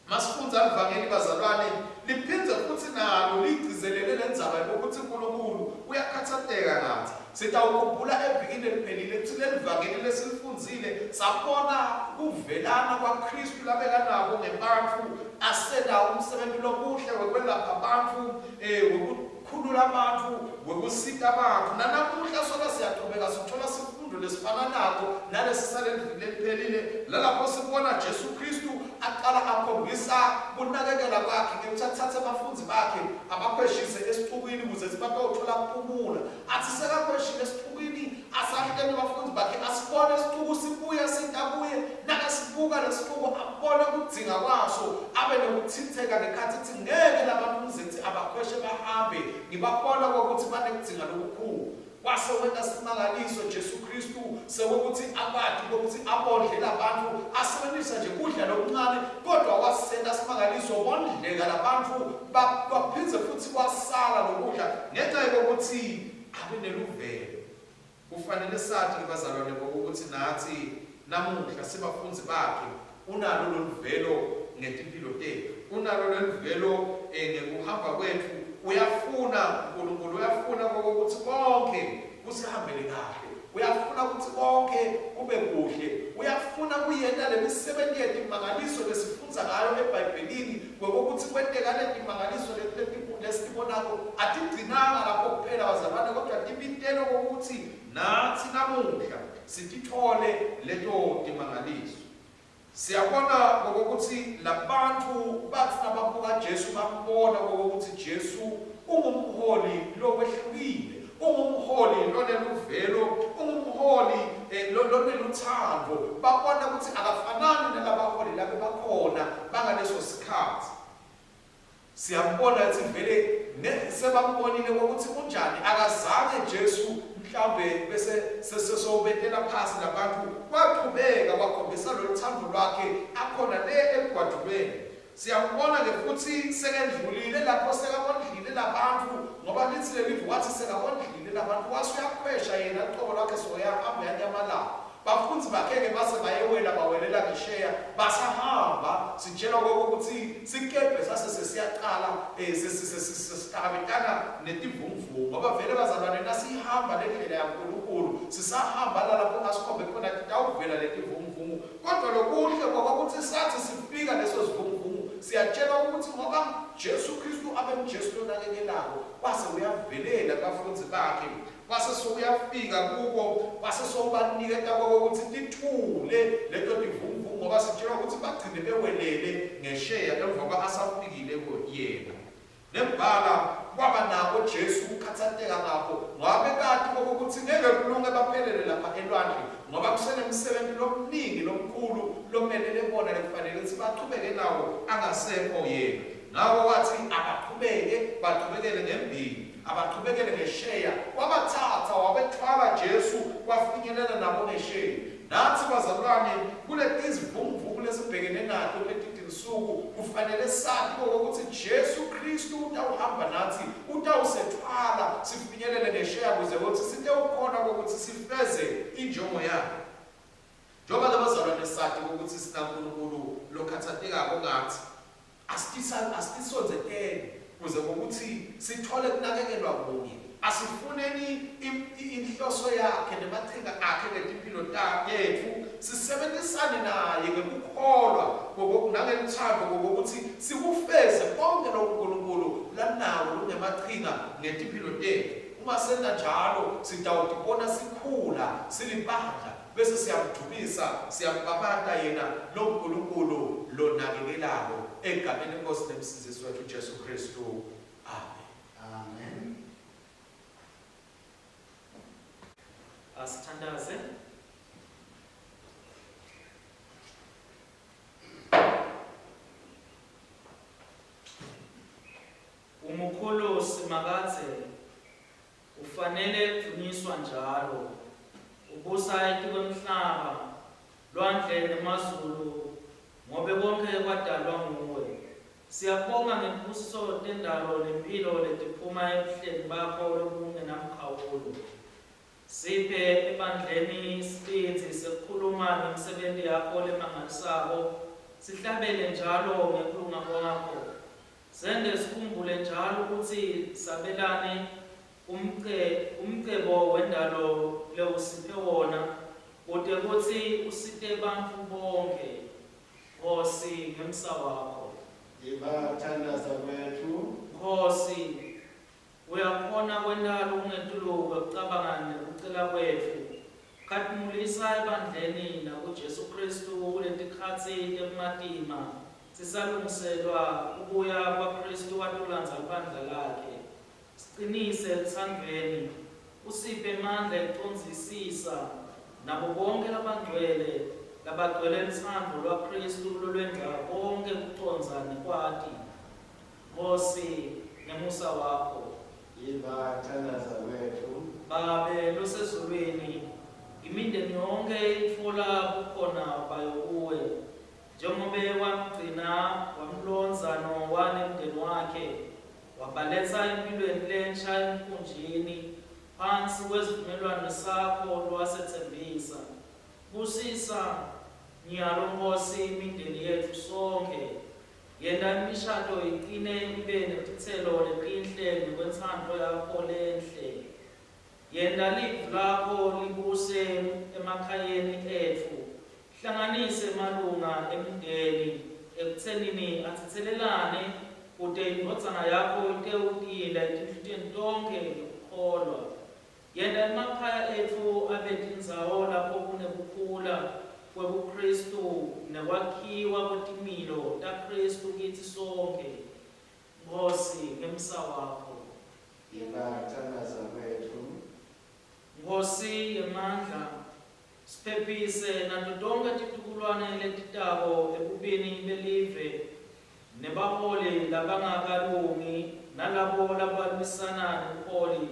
Speaker 4: Masifundza livangeli bazalwane, liphindze futhi nalo ligcizelele lendzaba yokuthi uNkulunkulu uyakhathateka ngathi. Sitawukhumbula evikini eliphelile ukuthi leli vangeli lesilifundzile sabona kuvelana kwaKristu labekanako ngebantfu, asenta umsebenzi lomuhle wekwelapha bantfu, wekukhulula bantfu, wekusita bantfu. Nanamuhla sona siyachubeka sithola sifundo lesifana nako nalesi saleli leliphelile, lalapho sibona Jesu Kristu aqala akhombisa kunakekela kwakhe ngekuthi athathe abafundzi bakhe abakhweshise esicukwini ukuze batothola kuphumula. Athi sekakhweshile esicukwini, asahleli abafundi bakhe, asibone isicuku sibuya sita kuye. Nakasibuka lesicuku abone kudzinga kwaso, abe nokuthintheka ngekhathi ethi ngeke labantu ngizethi abakhweshe bahambe, ngibabona kokuthi banekudzinga lokukhulu. Kwase wenta simangaliso Jesu Kristu sekukuthi akwati kokuthi abondle labantu, asebenzisa nje kudla lokuncane, kodwa wasenta simangaliso bondleka labantu, kwaphindze futhi kwasala lokudla ngenxa yokuthi abe neluvelo. Kufanele sathi ke bazalwane ukuthi nathi namuhla sibafundzi bakhe. Unalo loluvelo ngetimpilo tetfu. Unalo loluvelo ngekuhamba kwetfu. Uyafuna uNkulunkulu, uyafuna kokuthi konke kusihambele kahle. Uyafuna ukuthi konke kube kuhle. Uyafuna kuyenta lemisebenzi yetimangaliso lesifundza ngayo eBhayibhelini, kwekokuthi kwenteka letimangaliso lesitibonako atigcinanga lapho kuphela bazalwane, kodwa tibitelo kokuthi natsi namuhla sitithole leto timangaliso. Siyabona kokuthi labantu bathi nababuka Jesu bambona kokuthi Jesu ungumholi lokwehlukile, ungumholi loneluvelo, ungumholi loneluthando. Babona ukuthi akafanani nalabaholi labe bakhona bangaleso sikhathi. Siyambona ukuthi vele sebambonile ukuthi unjani. Akazange Jesu mhlawumbe bese sesobetela phasi labantu, waqhubeka wakhombisa lolu thando lwakhe akhona le emgwadulweni. Siyambona ke futhi sekendlulile lapho sekabondlile labantu, ngoba lithi lelivi wathi sekabondlile labantu wase uyakhwesha yena uqobo lwakhe, soyahamba uyanyamalala. Bafundzi bakhe-ke base bayewela bawelela ngesheya, basahamba. Sitshelwa kokuthi sikebhe sase sesiyaqala sesihlangabetana netivunguvungu, ngoba vele bazalwane nasihamba le ndlela yaNkulunkulu sisahamba lalapho asikhombe khona titawuvela letivunguvungu. Kodwa lokuhle kwakuthi sathi sifika leso sivunguvungu, siyatshelwa ukuthi ngoba Jesu Kristu abenguJesu lonakekelako, wase uyavelela kubafundzi bakhe, wase sowuyafika kubo, wase sowubaniketa kokuthi tithule leto tivunguvungu, ngoba sitshelwa ukuthi bagcine bewelele ngesheya emva kwa asafikile yena. Nembala kwaba nako Jesu ukukhatsateka ngakho, ngoba bekati kokuthi ngeke kulunge baphelele lapha elwandle, ngoba kusenemsebenzi lomningi lomkhulu lomelele bona lekufanele ukuthi bachubeke nawo angasekho yena. Ngako wathi abaqhubeke, baqhubekele ngembili, abaqhubekele ngesheya. Wabathatha wabethwala Jesu, wafinyelela nabo ngesheya. Nathi bazalwane, kuleti zivunguvungu lesibhekene nato kuleti tinsuku, kufanele sati kokuthi Jesu Kristu utawuhamba nathi, utawusethwala sifinyelele ngesheya kuze kuthi sitewukhona kokuthi sifeze injongo yakhe. Njengoba ke bazalwane sati ukuthi sinaNkulunkulu lokhathatekako ngathi, asitisondzeteni kuze kokuthi sithole kunakekelwa kunye. Asifuneni inhloso yakhe nemachinga akhe ngetimpilo tetfu, sisebenzisane naye ngekukholwa nangeluthando kokuthi sikufeze konke lokhu uNkulunkulu lanawo kungemachinga ngetimpilo tetfu. Uma senta njalo sitawutibona sikhula silibandla, bese siyamdumisa, siyambabata yena lo Nkulunkulu lonakekelako, egameni leNkosi nemsindzisi wethu Jesu Kristu. Amen.
Speaker 1: Amen.
Speaker 2: Asithandaze. Umukhulu Simakadze, ufanele kudvunyiswa njalo. Ubusa etikwemhlaba, lwandle nemazulu, ngobe konke kwadalwa nguwe. Siyabonga ngetibusiso tendalo nemphilo letiphuma ebuhleni bakho lobungenamkhawulo. Siphe ebandleni sibindzi sekukhuluma ngemisebenti yakho lemangalisako, sihlabele njalo ngekulunga kwakho. Sente sikhumbule njalo kutsi sabelane umce, umcebo wendalo lewusiphe wona, kute kutsi usite bantfu bonkhe. Nkhosi, ngemsa wakho.
Speaker 1: Yiva kuthandaza kwetfu.
Speaker 2: Nkhosi, uyakhona kwenta lokungetulu kwekucabanga nekucela kwetfu. Khatimulisa ebandleni nakuJesu Khristu kuletikhatsi tebumatima, sisalungiselwa kubuya kwaKhristu atolandza libandla lakhe. Sicinise elutsandvweni, usiphe emandla ekucondzisisa nabo bonkhe labangcwele labagcwele lutsandvo lwaKhristu lolwengca konkhe kucondza nekwati. Nkhosi, ngemusa wakho.
Speaker 1: Yiva kuthandaza kwetfu.
Speaker 2: Babe losezulwini, imindeni yonkhe itfola bukhona bayo kuwe. Njengobe wamgcina wamlondza Nowa nemndeni wakhe, wabaletsa emphilweni lensha emkhunjini, phansi kwesivumelwano sakho lowasetsembisa. Busisa. Nyalo Nkosi imindeni yetfu sonkhe. Yenta imishado iqine ibe netitselo letinhle ngekwentsandvo yakho lenhle. Yenta livi lakho libuse emakhayeni etfu. Hlanganise emalunga emndeni ekutsenini atsetselelane kute indvodzana yakho itewutila etinhlitiyweni tonkhe ngekukholwa. Yenta emakhaya etfu abe tindzawo lapho kunekukhula kwebuKhristu nekwakhiwa kwetimilo taKhristu kitsi sonkhe. Nkhosi, ngemsa wakho.
Speaker 1: Yiva kuthandaza kwetfu.
Speaker 2: Nkhosi yemandla, siphephise nato tonkhe titukulwane letitako ebubini belive nebaholi labangakalungi nalabo labalwisana nebuholi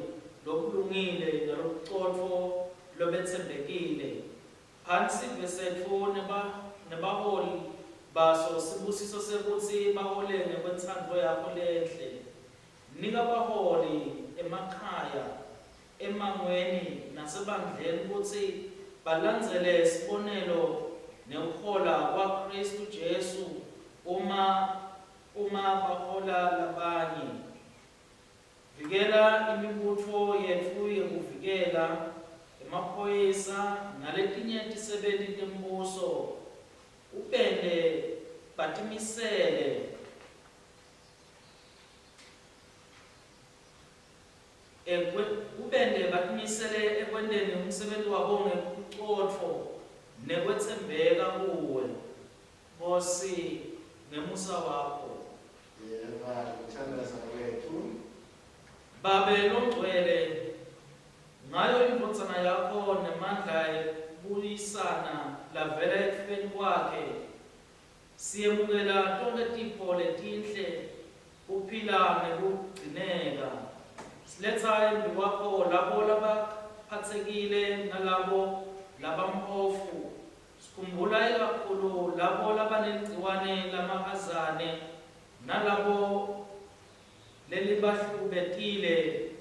Speaker 2: lobulungile nalobucotfo lobetsembekile. Phani sive setfu neba, nebaholi baso sibusiso sekutsi bahole ngekwentsandvo yakho lenhle. Nika baholi emakhaya, emmangweni nasebandleni kutsi balandzele sibonelo nekuhola kwaKhristu Jesu uma uma bahola labanye. Vikela imibutfo yetfu yekuvikela, emaphoyisa naletinye tisebenti tembuso, ubente batimisele Ubente batimisele ekwenteni umsebenti wabo ngebucotfo nekwetsembeka kuwe, Nkhosi, ngemusa wakho.
Speaker 1: Yeva kuthandaza kwetfu.
Speaker 2: Babe longcwele, ngayo iNdvodzana yakho nemandla ekubuyisana lavela ekufeni kwakhe, Siyemukela tonkhe tipho letinhle, kuphila nekugcineka. Siletsa embikwakho labo labaphatsekile nalabo labamphofu. Sikhumbula ikakhulu labo labaneligciwane lamahazane nalabo lelibahlukubetile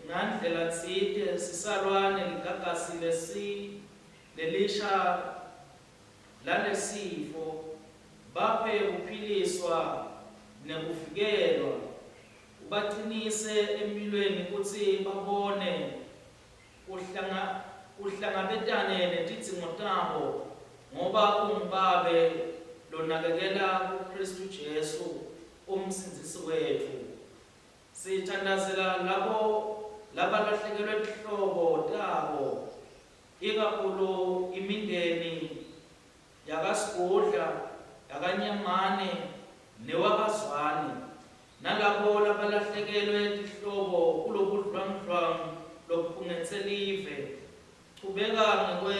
Speaker 2: ngandlela tsite sisalwa neligagasi lesi lelisha lalesifo, baphe kuphiliswa nekuvikelwa, ubacinise emphilweni kutsi babone uhlanga, uhlangabetane netidzingo tabo, ngoba unguBabe lonakekela kuKhristu Jesu, uMsindzisi wetfu. Sithandazela labo labalahlekelwe tihlobo tabo, ikakhulu imindeni yakaSigudla, yakaNyamane newakaZwane, nalabo labalahlekelwe tihlobo kulobudlwangudlwangu lobukhungetse live. Chubeka ngekwe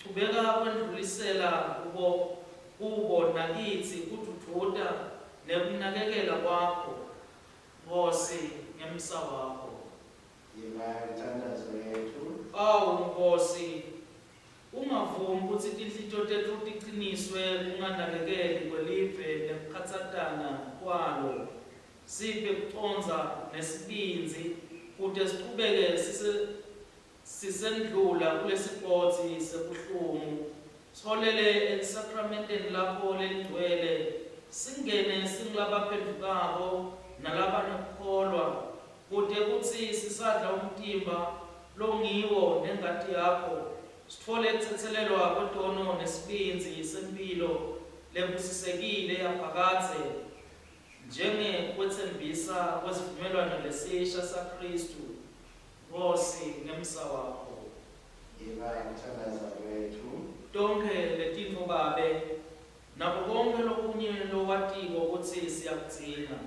Speaker 2: chubeka kwendlulisela kubo kubo nakitsi kudvudvuta nekunakekela kwakho, Nkhosi, ngemsa wakho.
Speaker 1: Yiva imithandazo yetfu.
Speaker 2: Awu Nkhosi, ungavumi kutsi tinhlitiyo tetfu ticiniswe kunganakekeli kwelive nekukhatsatana kwalo. Siphe kucondza nesibindzi kute sichubeke sise sisendlula kulesigodzi sebuhlungu. Siholele elisakramenteni lakho lelingcwele, singene singulabaphendvukako nalabanekukholwa, kute kutsi sisadla umtimba longiwo nengati yakho, sitfole kutsetselelwa kwetono nesibindzi semphilo lebusisekile yaphakadze, njengekwetsembisa kwesivumelwano lesisha saKhristu. Nkhosi, ngemsa wakho.
Speaker 1: Yiva kuthandaza kwetfu.
Speaker 2: Tonkhe letintfo, Babe, nako konkhe lokunye lowatiko kutsi siyakudzinga,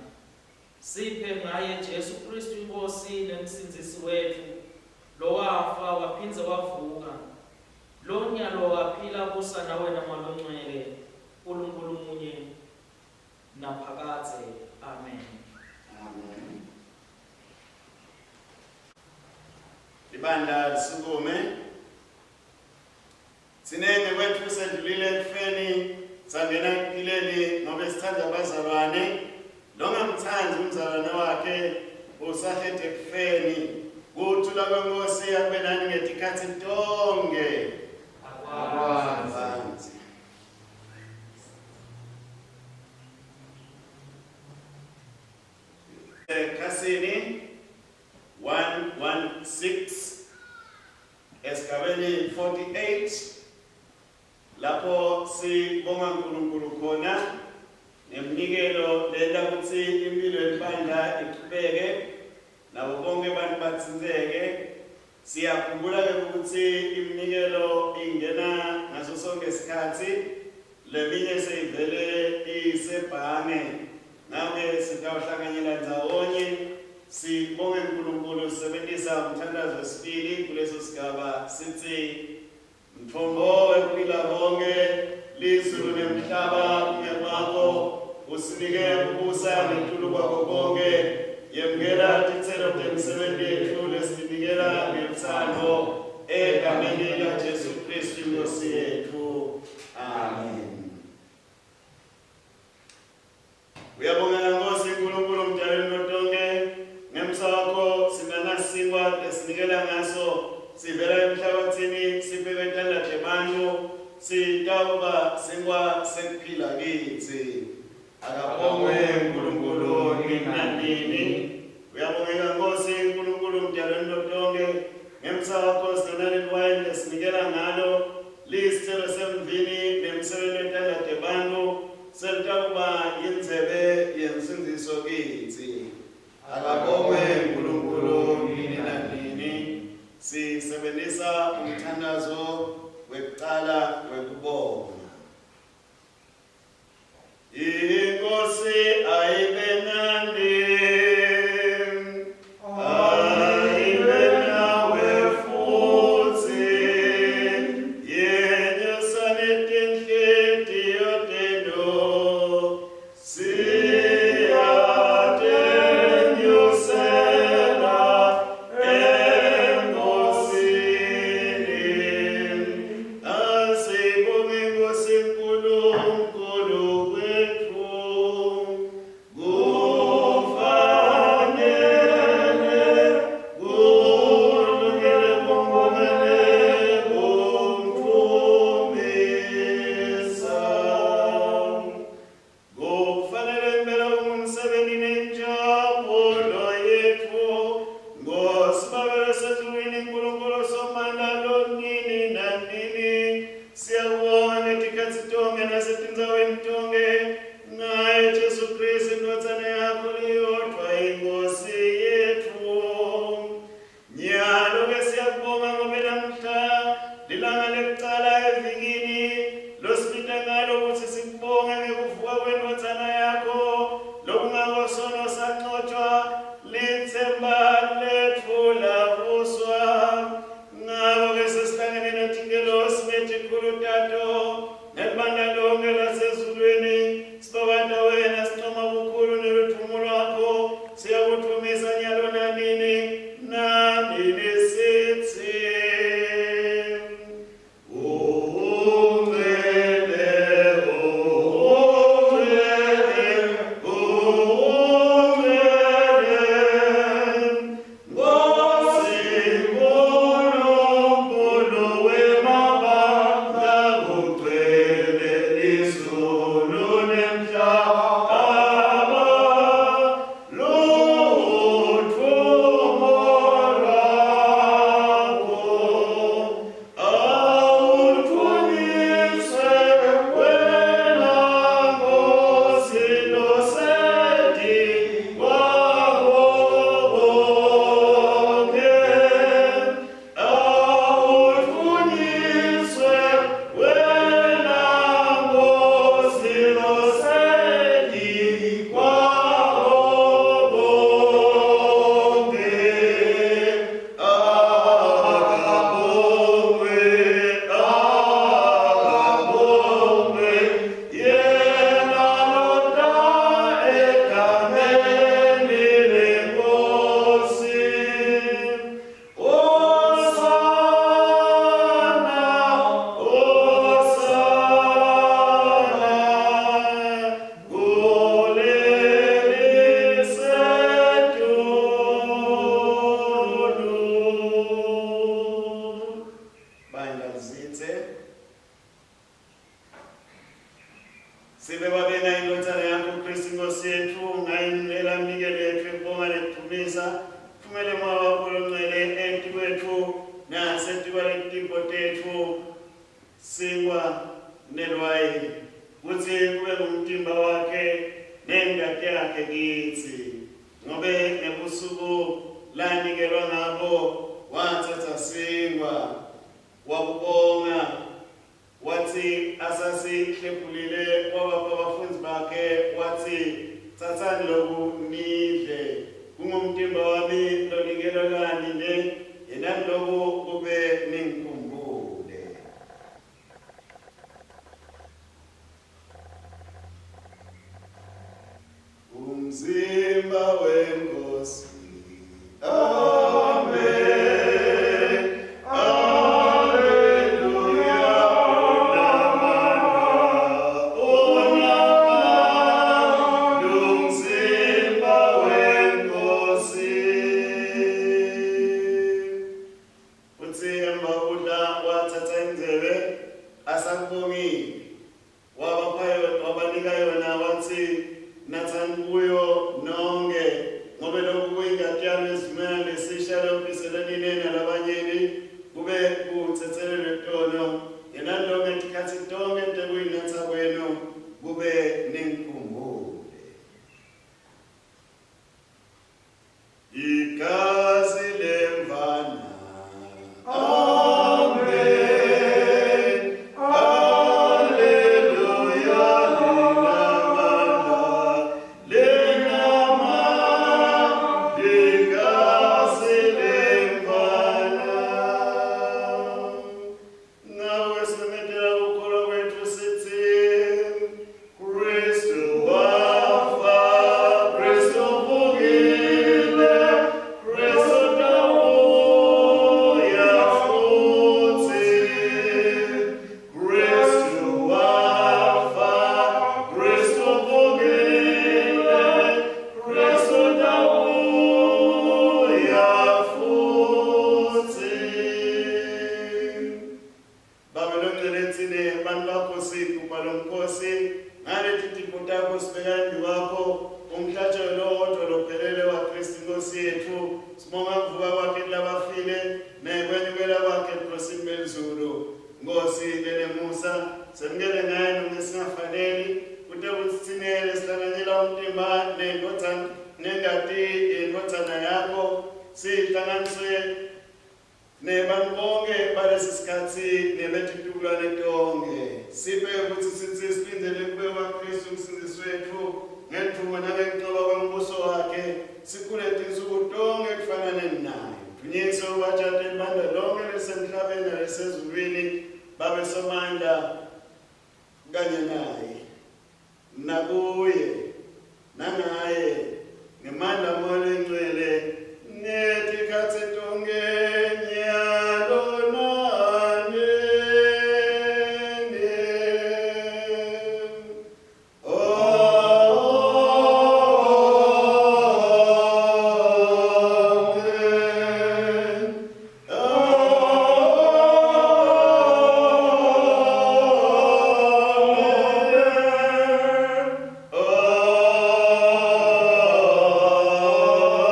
Speaker 2: siphe ngaye Jesu Khristu iNkhosi neMsindzisi wetfu, lowafa waphindze wavuka, lo nyalo aphila abusa nawe naMoya Longcwele, Nkulunkulu munye naphakadze. Amen.
Speaker 1: Amen. Libandla lisukume. Thina ngekwethu sendlulile ekufeni sangena ekuphileni ngobe sithanda abazalwane. Longamthandi umzalwane wakhe usahleti ekufeni. Kuthula kweNkosi akube nani ngetikhatsi tonkhe.
Speaker 2: Akwandze.
Speaker 1: Ekhasini 116 esigabeni 48 lapho sibonga uNkulunkulu khona neminikelo lenta kutsi impilo yelibandla ichubeke nabo bonke abantu batsintseke. Siyakhumbula ke ukuthi iminikelo ingena ngaso sonke isikhathi, leminye seyivele isebhange. Ngakho-ke sitawuhlanganyela ndzawonye sibonge uNkulunkulu sisebenzisa umthandazo wesibili kuleso sigaba sithi: Mthombo wekuphila konke, lizulu nemhlaba kungekwakho, usinike kubusa ngetulu kwakho konke. Yemukela titselo temisebenti yetfu lesitinikela ngelutsandvo egameni laJesu Khristu iNkhosi yetfu. Amen. Uyabongeka Nkosi Nkulunkulu mdalweni wetonke, ngemsa wakho sinanasinkwa lesinikela ngaso sivela emhlabathini sibekwe etandla tebantfu, sitawuba sinkwa sekuphila kitsi. Akabongwe Nkulunkulu nini nanini. Uyabongeka Nkosi Nkulunkulu mdalweni wetonke, ngemsa wakho sinanaleli wayini lesinikela ngalo liyisitselo semvini nemsebenti wetandla tebantfu, selitawuba yindzebe yensindziso kitsi. Akabongwe Nkulunkulu nini nanini. Sisebenzisa umthandazo wekucala wekubonga. Inkosi ayibe nani, ayibe nawe futsi. Yenyusani. nemusa, tfumele Moya wakho longcwele etikwetfu nasetikwaletintfo tetfu, sinkwa nelwayini, kutsi kube ngumtimba wakhe nengati yakhe kitsi. Ngobe ngebusuku lanikelwa ngabo watsatsa sinkwa, wakubonga, Watsi asasihlephulile wabapha bafundzi bakhe watsi, Tsatsani loku nidle, kungumtimba wami lonikelwe kani ne, yenani loku kube ningikhumbule. Umzimba weNkosi. Amen. Alleluia. Unamandla, umzimba weNkosi. Utsi emva kudla wathatha indzebe asakubongile Wabapha yona, wabanika yona watsi, Natsani kuyo nonkhe, ngobe loku kuyingati yami yesivumelwano lesisha leyophiselwe nine nalabanyenti kube kutsetselelwe tono. Yenani lonkhe tikhatsi tonkhe tekuyinatsa kwenu kube ningikhumbule. Igazi lemvana. Amen. Alleluia. Linamandla, linamandla, igazi lemvana. Nawe simemetela kukholwa kwetfu sitsi Kristu wafa, Kristu uvukile, Kristu utawubuya futsi. Kristu wafa, Kristu uvukile, Kristu utawubuya futsi. Babe longcwele tsine bantu bakho sigubha lomkhosi ngaleti tipho takho sibeka embikwakho umhlatshelo lowodvwa lophelele waKristu iNkosi yetfu. Sibonga kuvuka kwakhe kulabafile nekwenyukela kwakhe ebukhosini belizulu. Nkosi lenemusa, semukele ngaye nome singafaneli kute kutsi tsine lesihlanganyela umtimba nendvodzana nengati yendvodzana yakho sihlanganiswe Nebantfu bonkhe balesi sikhatsi nebetitukulwane tonkhe, siphe kutsi sitsi silindzele kubuya kwaKhristu uMsindzisi wetfu ngelidvumo nangekuncoba kwembuso wakhe, sikhule tinsuku tonkhe ekufananeni naye. Dvunyiswe ubatshate libandla lonkhe lelisemhlabeni nalesezulwini, Babe Somandla kanye naye, nakuye, nangaye, ngemandla aMoya loyiNgcwele, ngetikhatsi tonkhe, nyalo nanini. Amen. Amen.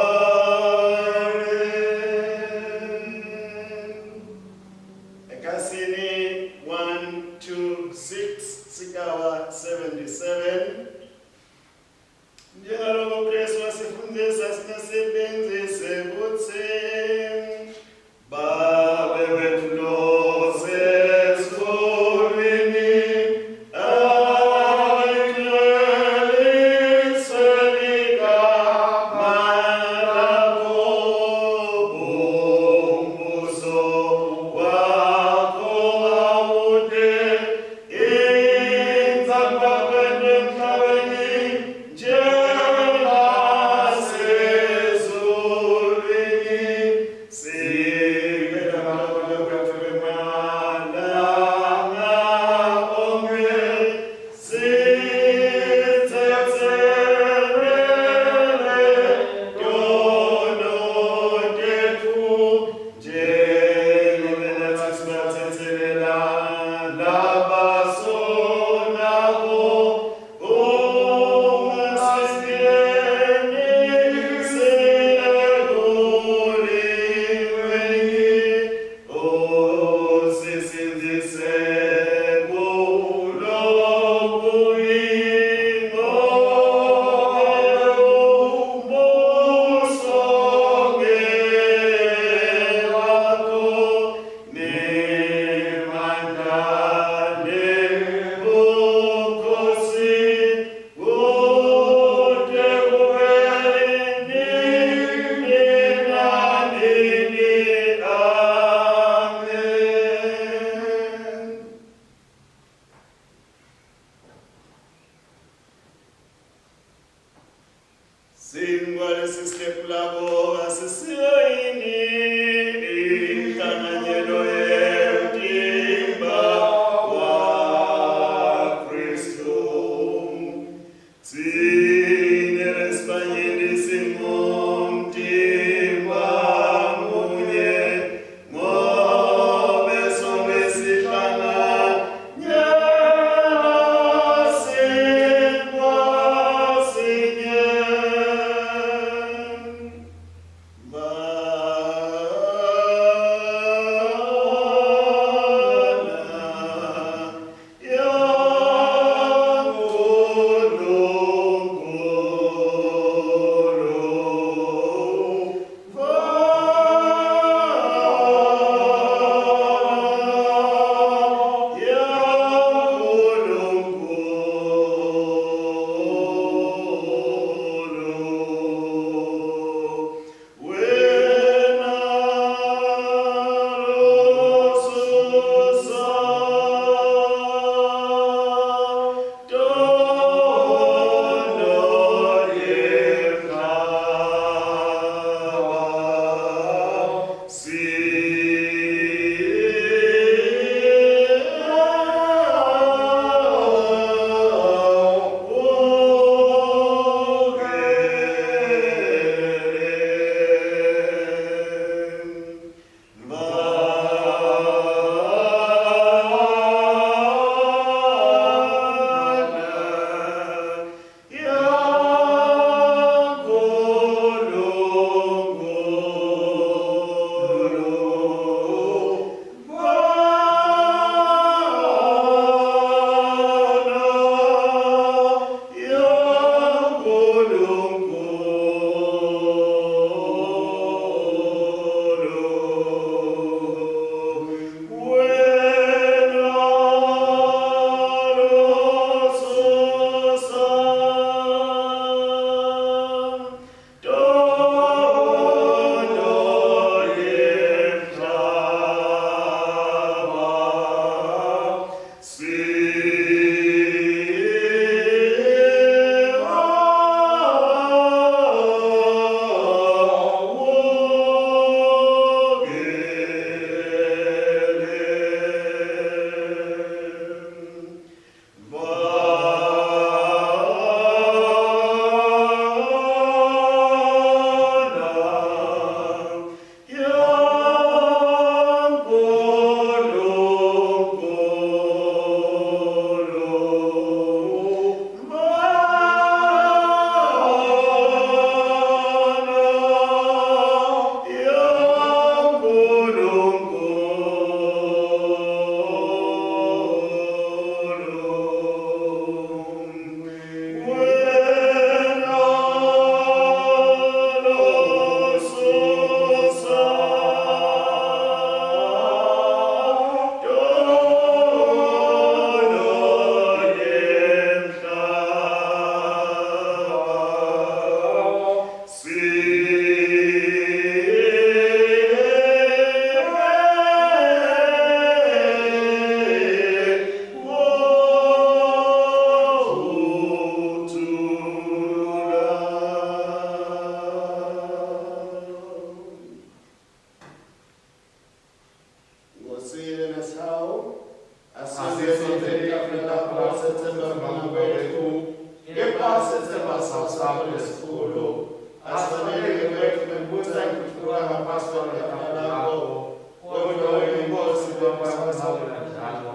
Speaker 4: Ngaphasi kwetafula lakho, kodwa wena iNkosi kwamsawula njalo.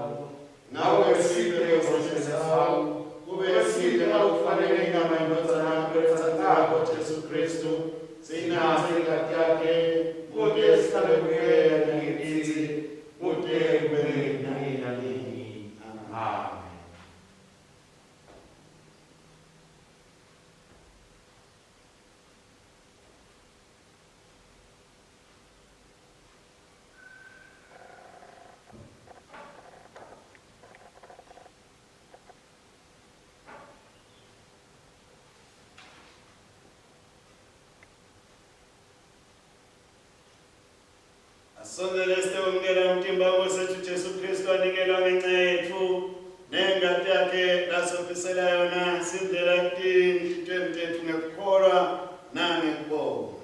Speaker 1: Nawe siphe Nkosi sawo, kube siphe ngalokufanele inyama yendvodzana yakho letsandzako Jesu Kristu, sinatse ingati yakhe, kute sihlale kuye nangekitsi, kute kube nini
Speaker 4: nanini.
Speaker 1: Amen.
Speaker 4: Amen.
Speaker 1: Asondele sitewemukela umtimba weNkosi Jesu Kristu anikelwa ngenxa yetfu nengati yakhe lasophisela yona sindlela etinhlitiyweni tetfu ngekukholwa nangekubonga.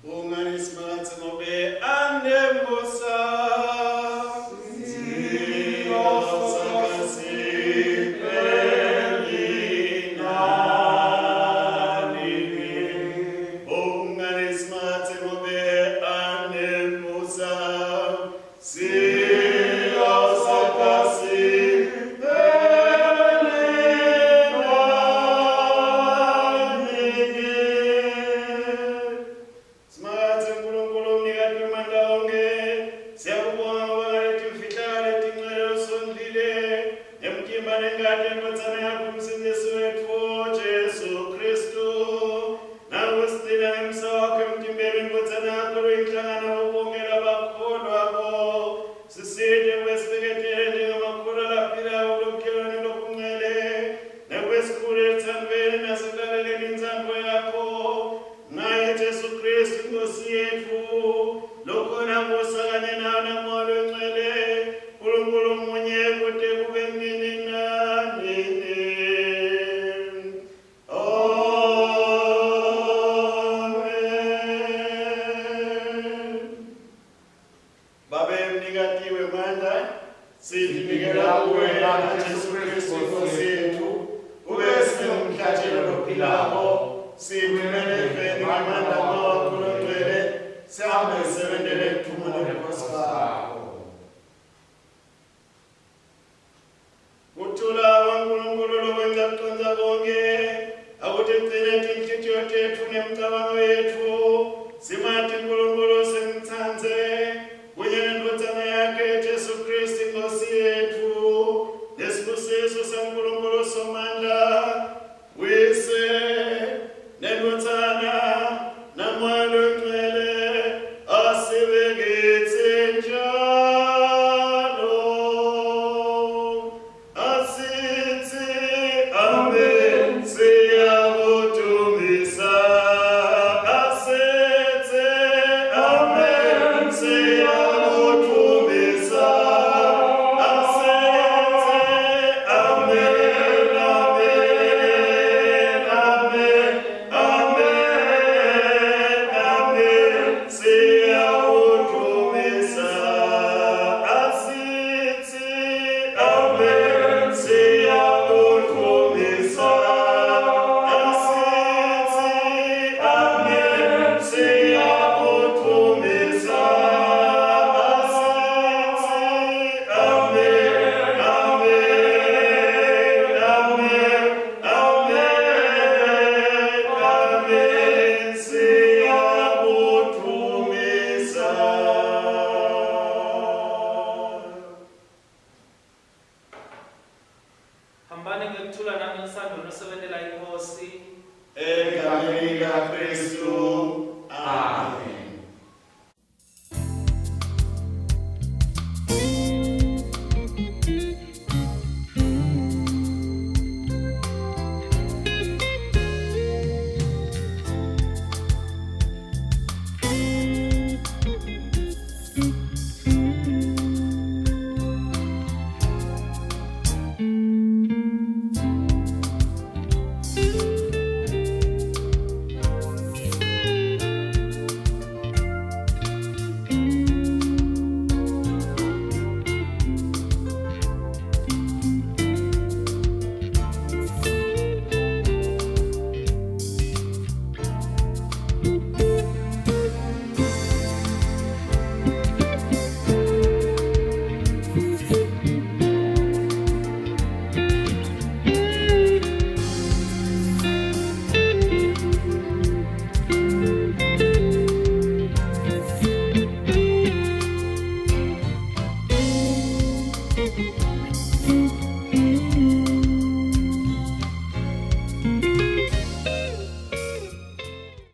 Speaker 1: Bongani Simakadze ngobe anemusa. Bongani Simakadze ngobe anemusa. Simakadze Nkulunkulu umnikati wemandla onkhe, siyakubonga ngoba ngaletimfihlakalo letingcwele losondlile ngemtimba nengati yeNdvodzana yakho uMsindzisi wetfu Jesu Khristu. Nangokusigcina ngemsa wakho emtimbeni weNdvodzana yakho loyinhlangano yabo bonkhe labakholwako. Sisite kube sibeketele njengemakholwa laphilako kulobudlelwane lobungcwele nekube sikhule eluthandweni nasekulaleleni intsandvo yakho. Ngaye Jesu Kristu Nkosi yetfu, lokhona musa kanye nawe naMoya Longcwele, Nkulunkulu munye kute kube nini nanini. Amen. Babe mnikati wemandla, sitinikela kuwe Jesu Kristu Nkosi yetfu, kube singumhlatshelo lophilako, sivumele eveni ngemandla akho longcwele, sihambe sisebentele kuthuma nebukhosi bakho. Kuthula kwaNkulunkulu lokwenza kucondza konkhe, akutigcine tinhlitiyo tetfu nemicabango yetfu, simati Nkulunkulu simtsandze, kunye neNdvodzana yakhe Jesu Kristu Inkosi yetfu, nesibusiso saNkulunkulu Somandla, Uyise, neNdvodzana, naMoya Longcwele, asibe kitsi njalo. Asithi amen, siyakudumisa. Asithi amen, siyakudumisa. Asithi amen, amen, amen, amen, amen, siyakudumisa. Asithi amen, siyakudumisa. Asithi amen, siyakudumisa. Asithi amen, amen, amen, amen, amen, siyakudumisa.
Speaker 2: Hambani ngekuthula nangelutsandvo losebentela iNkhosi.
Speaker 1: Egameni laKristu. Amen.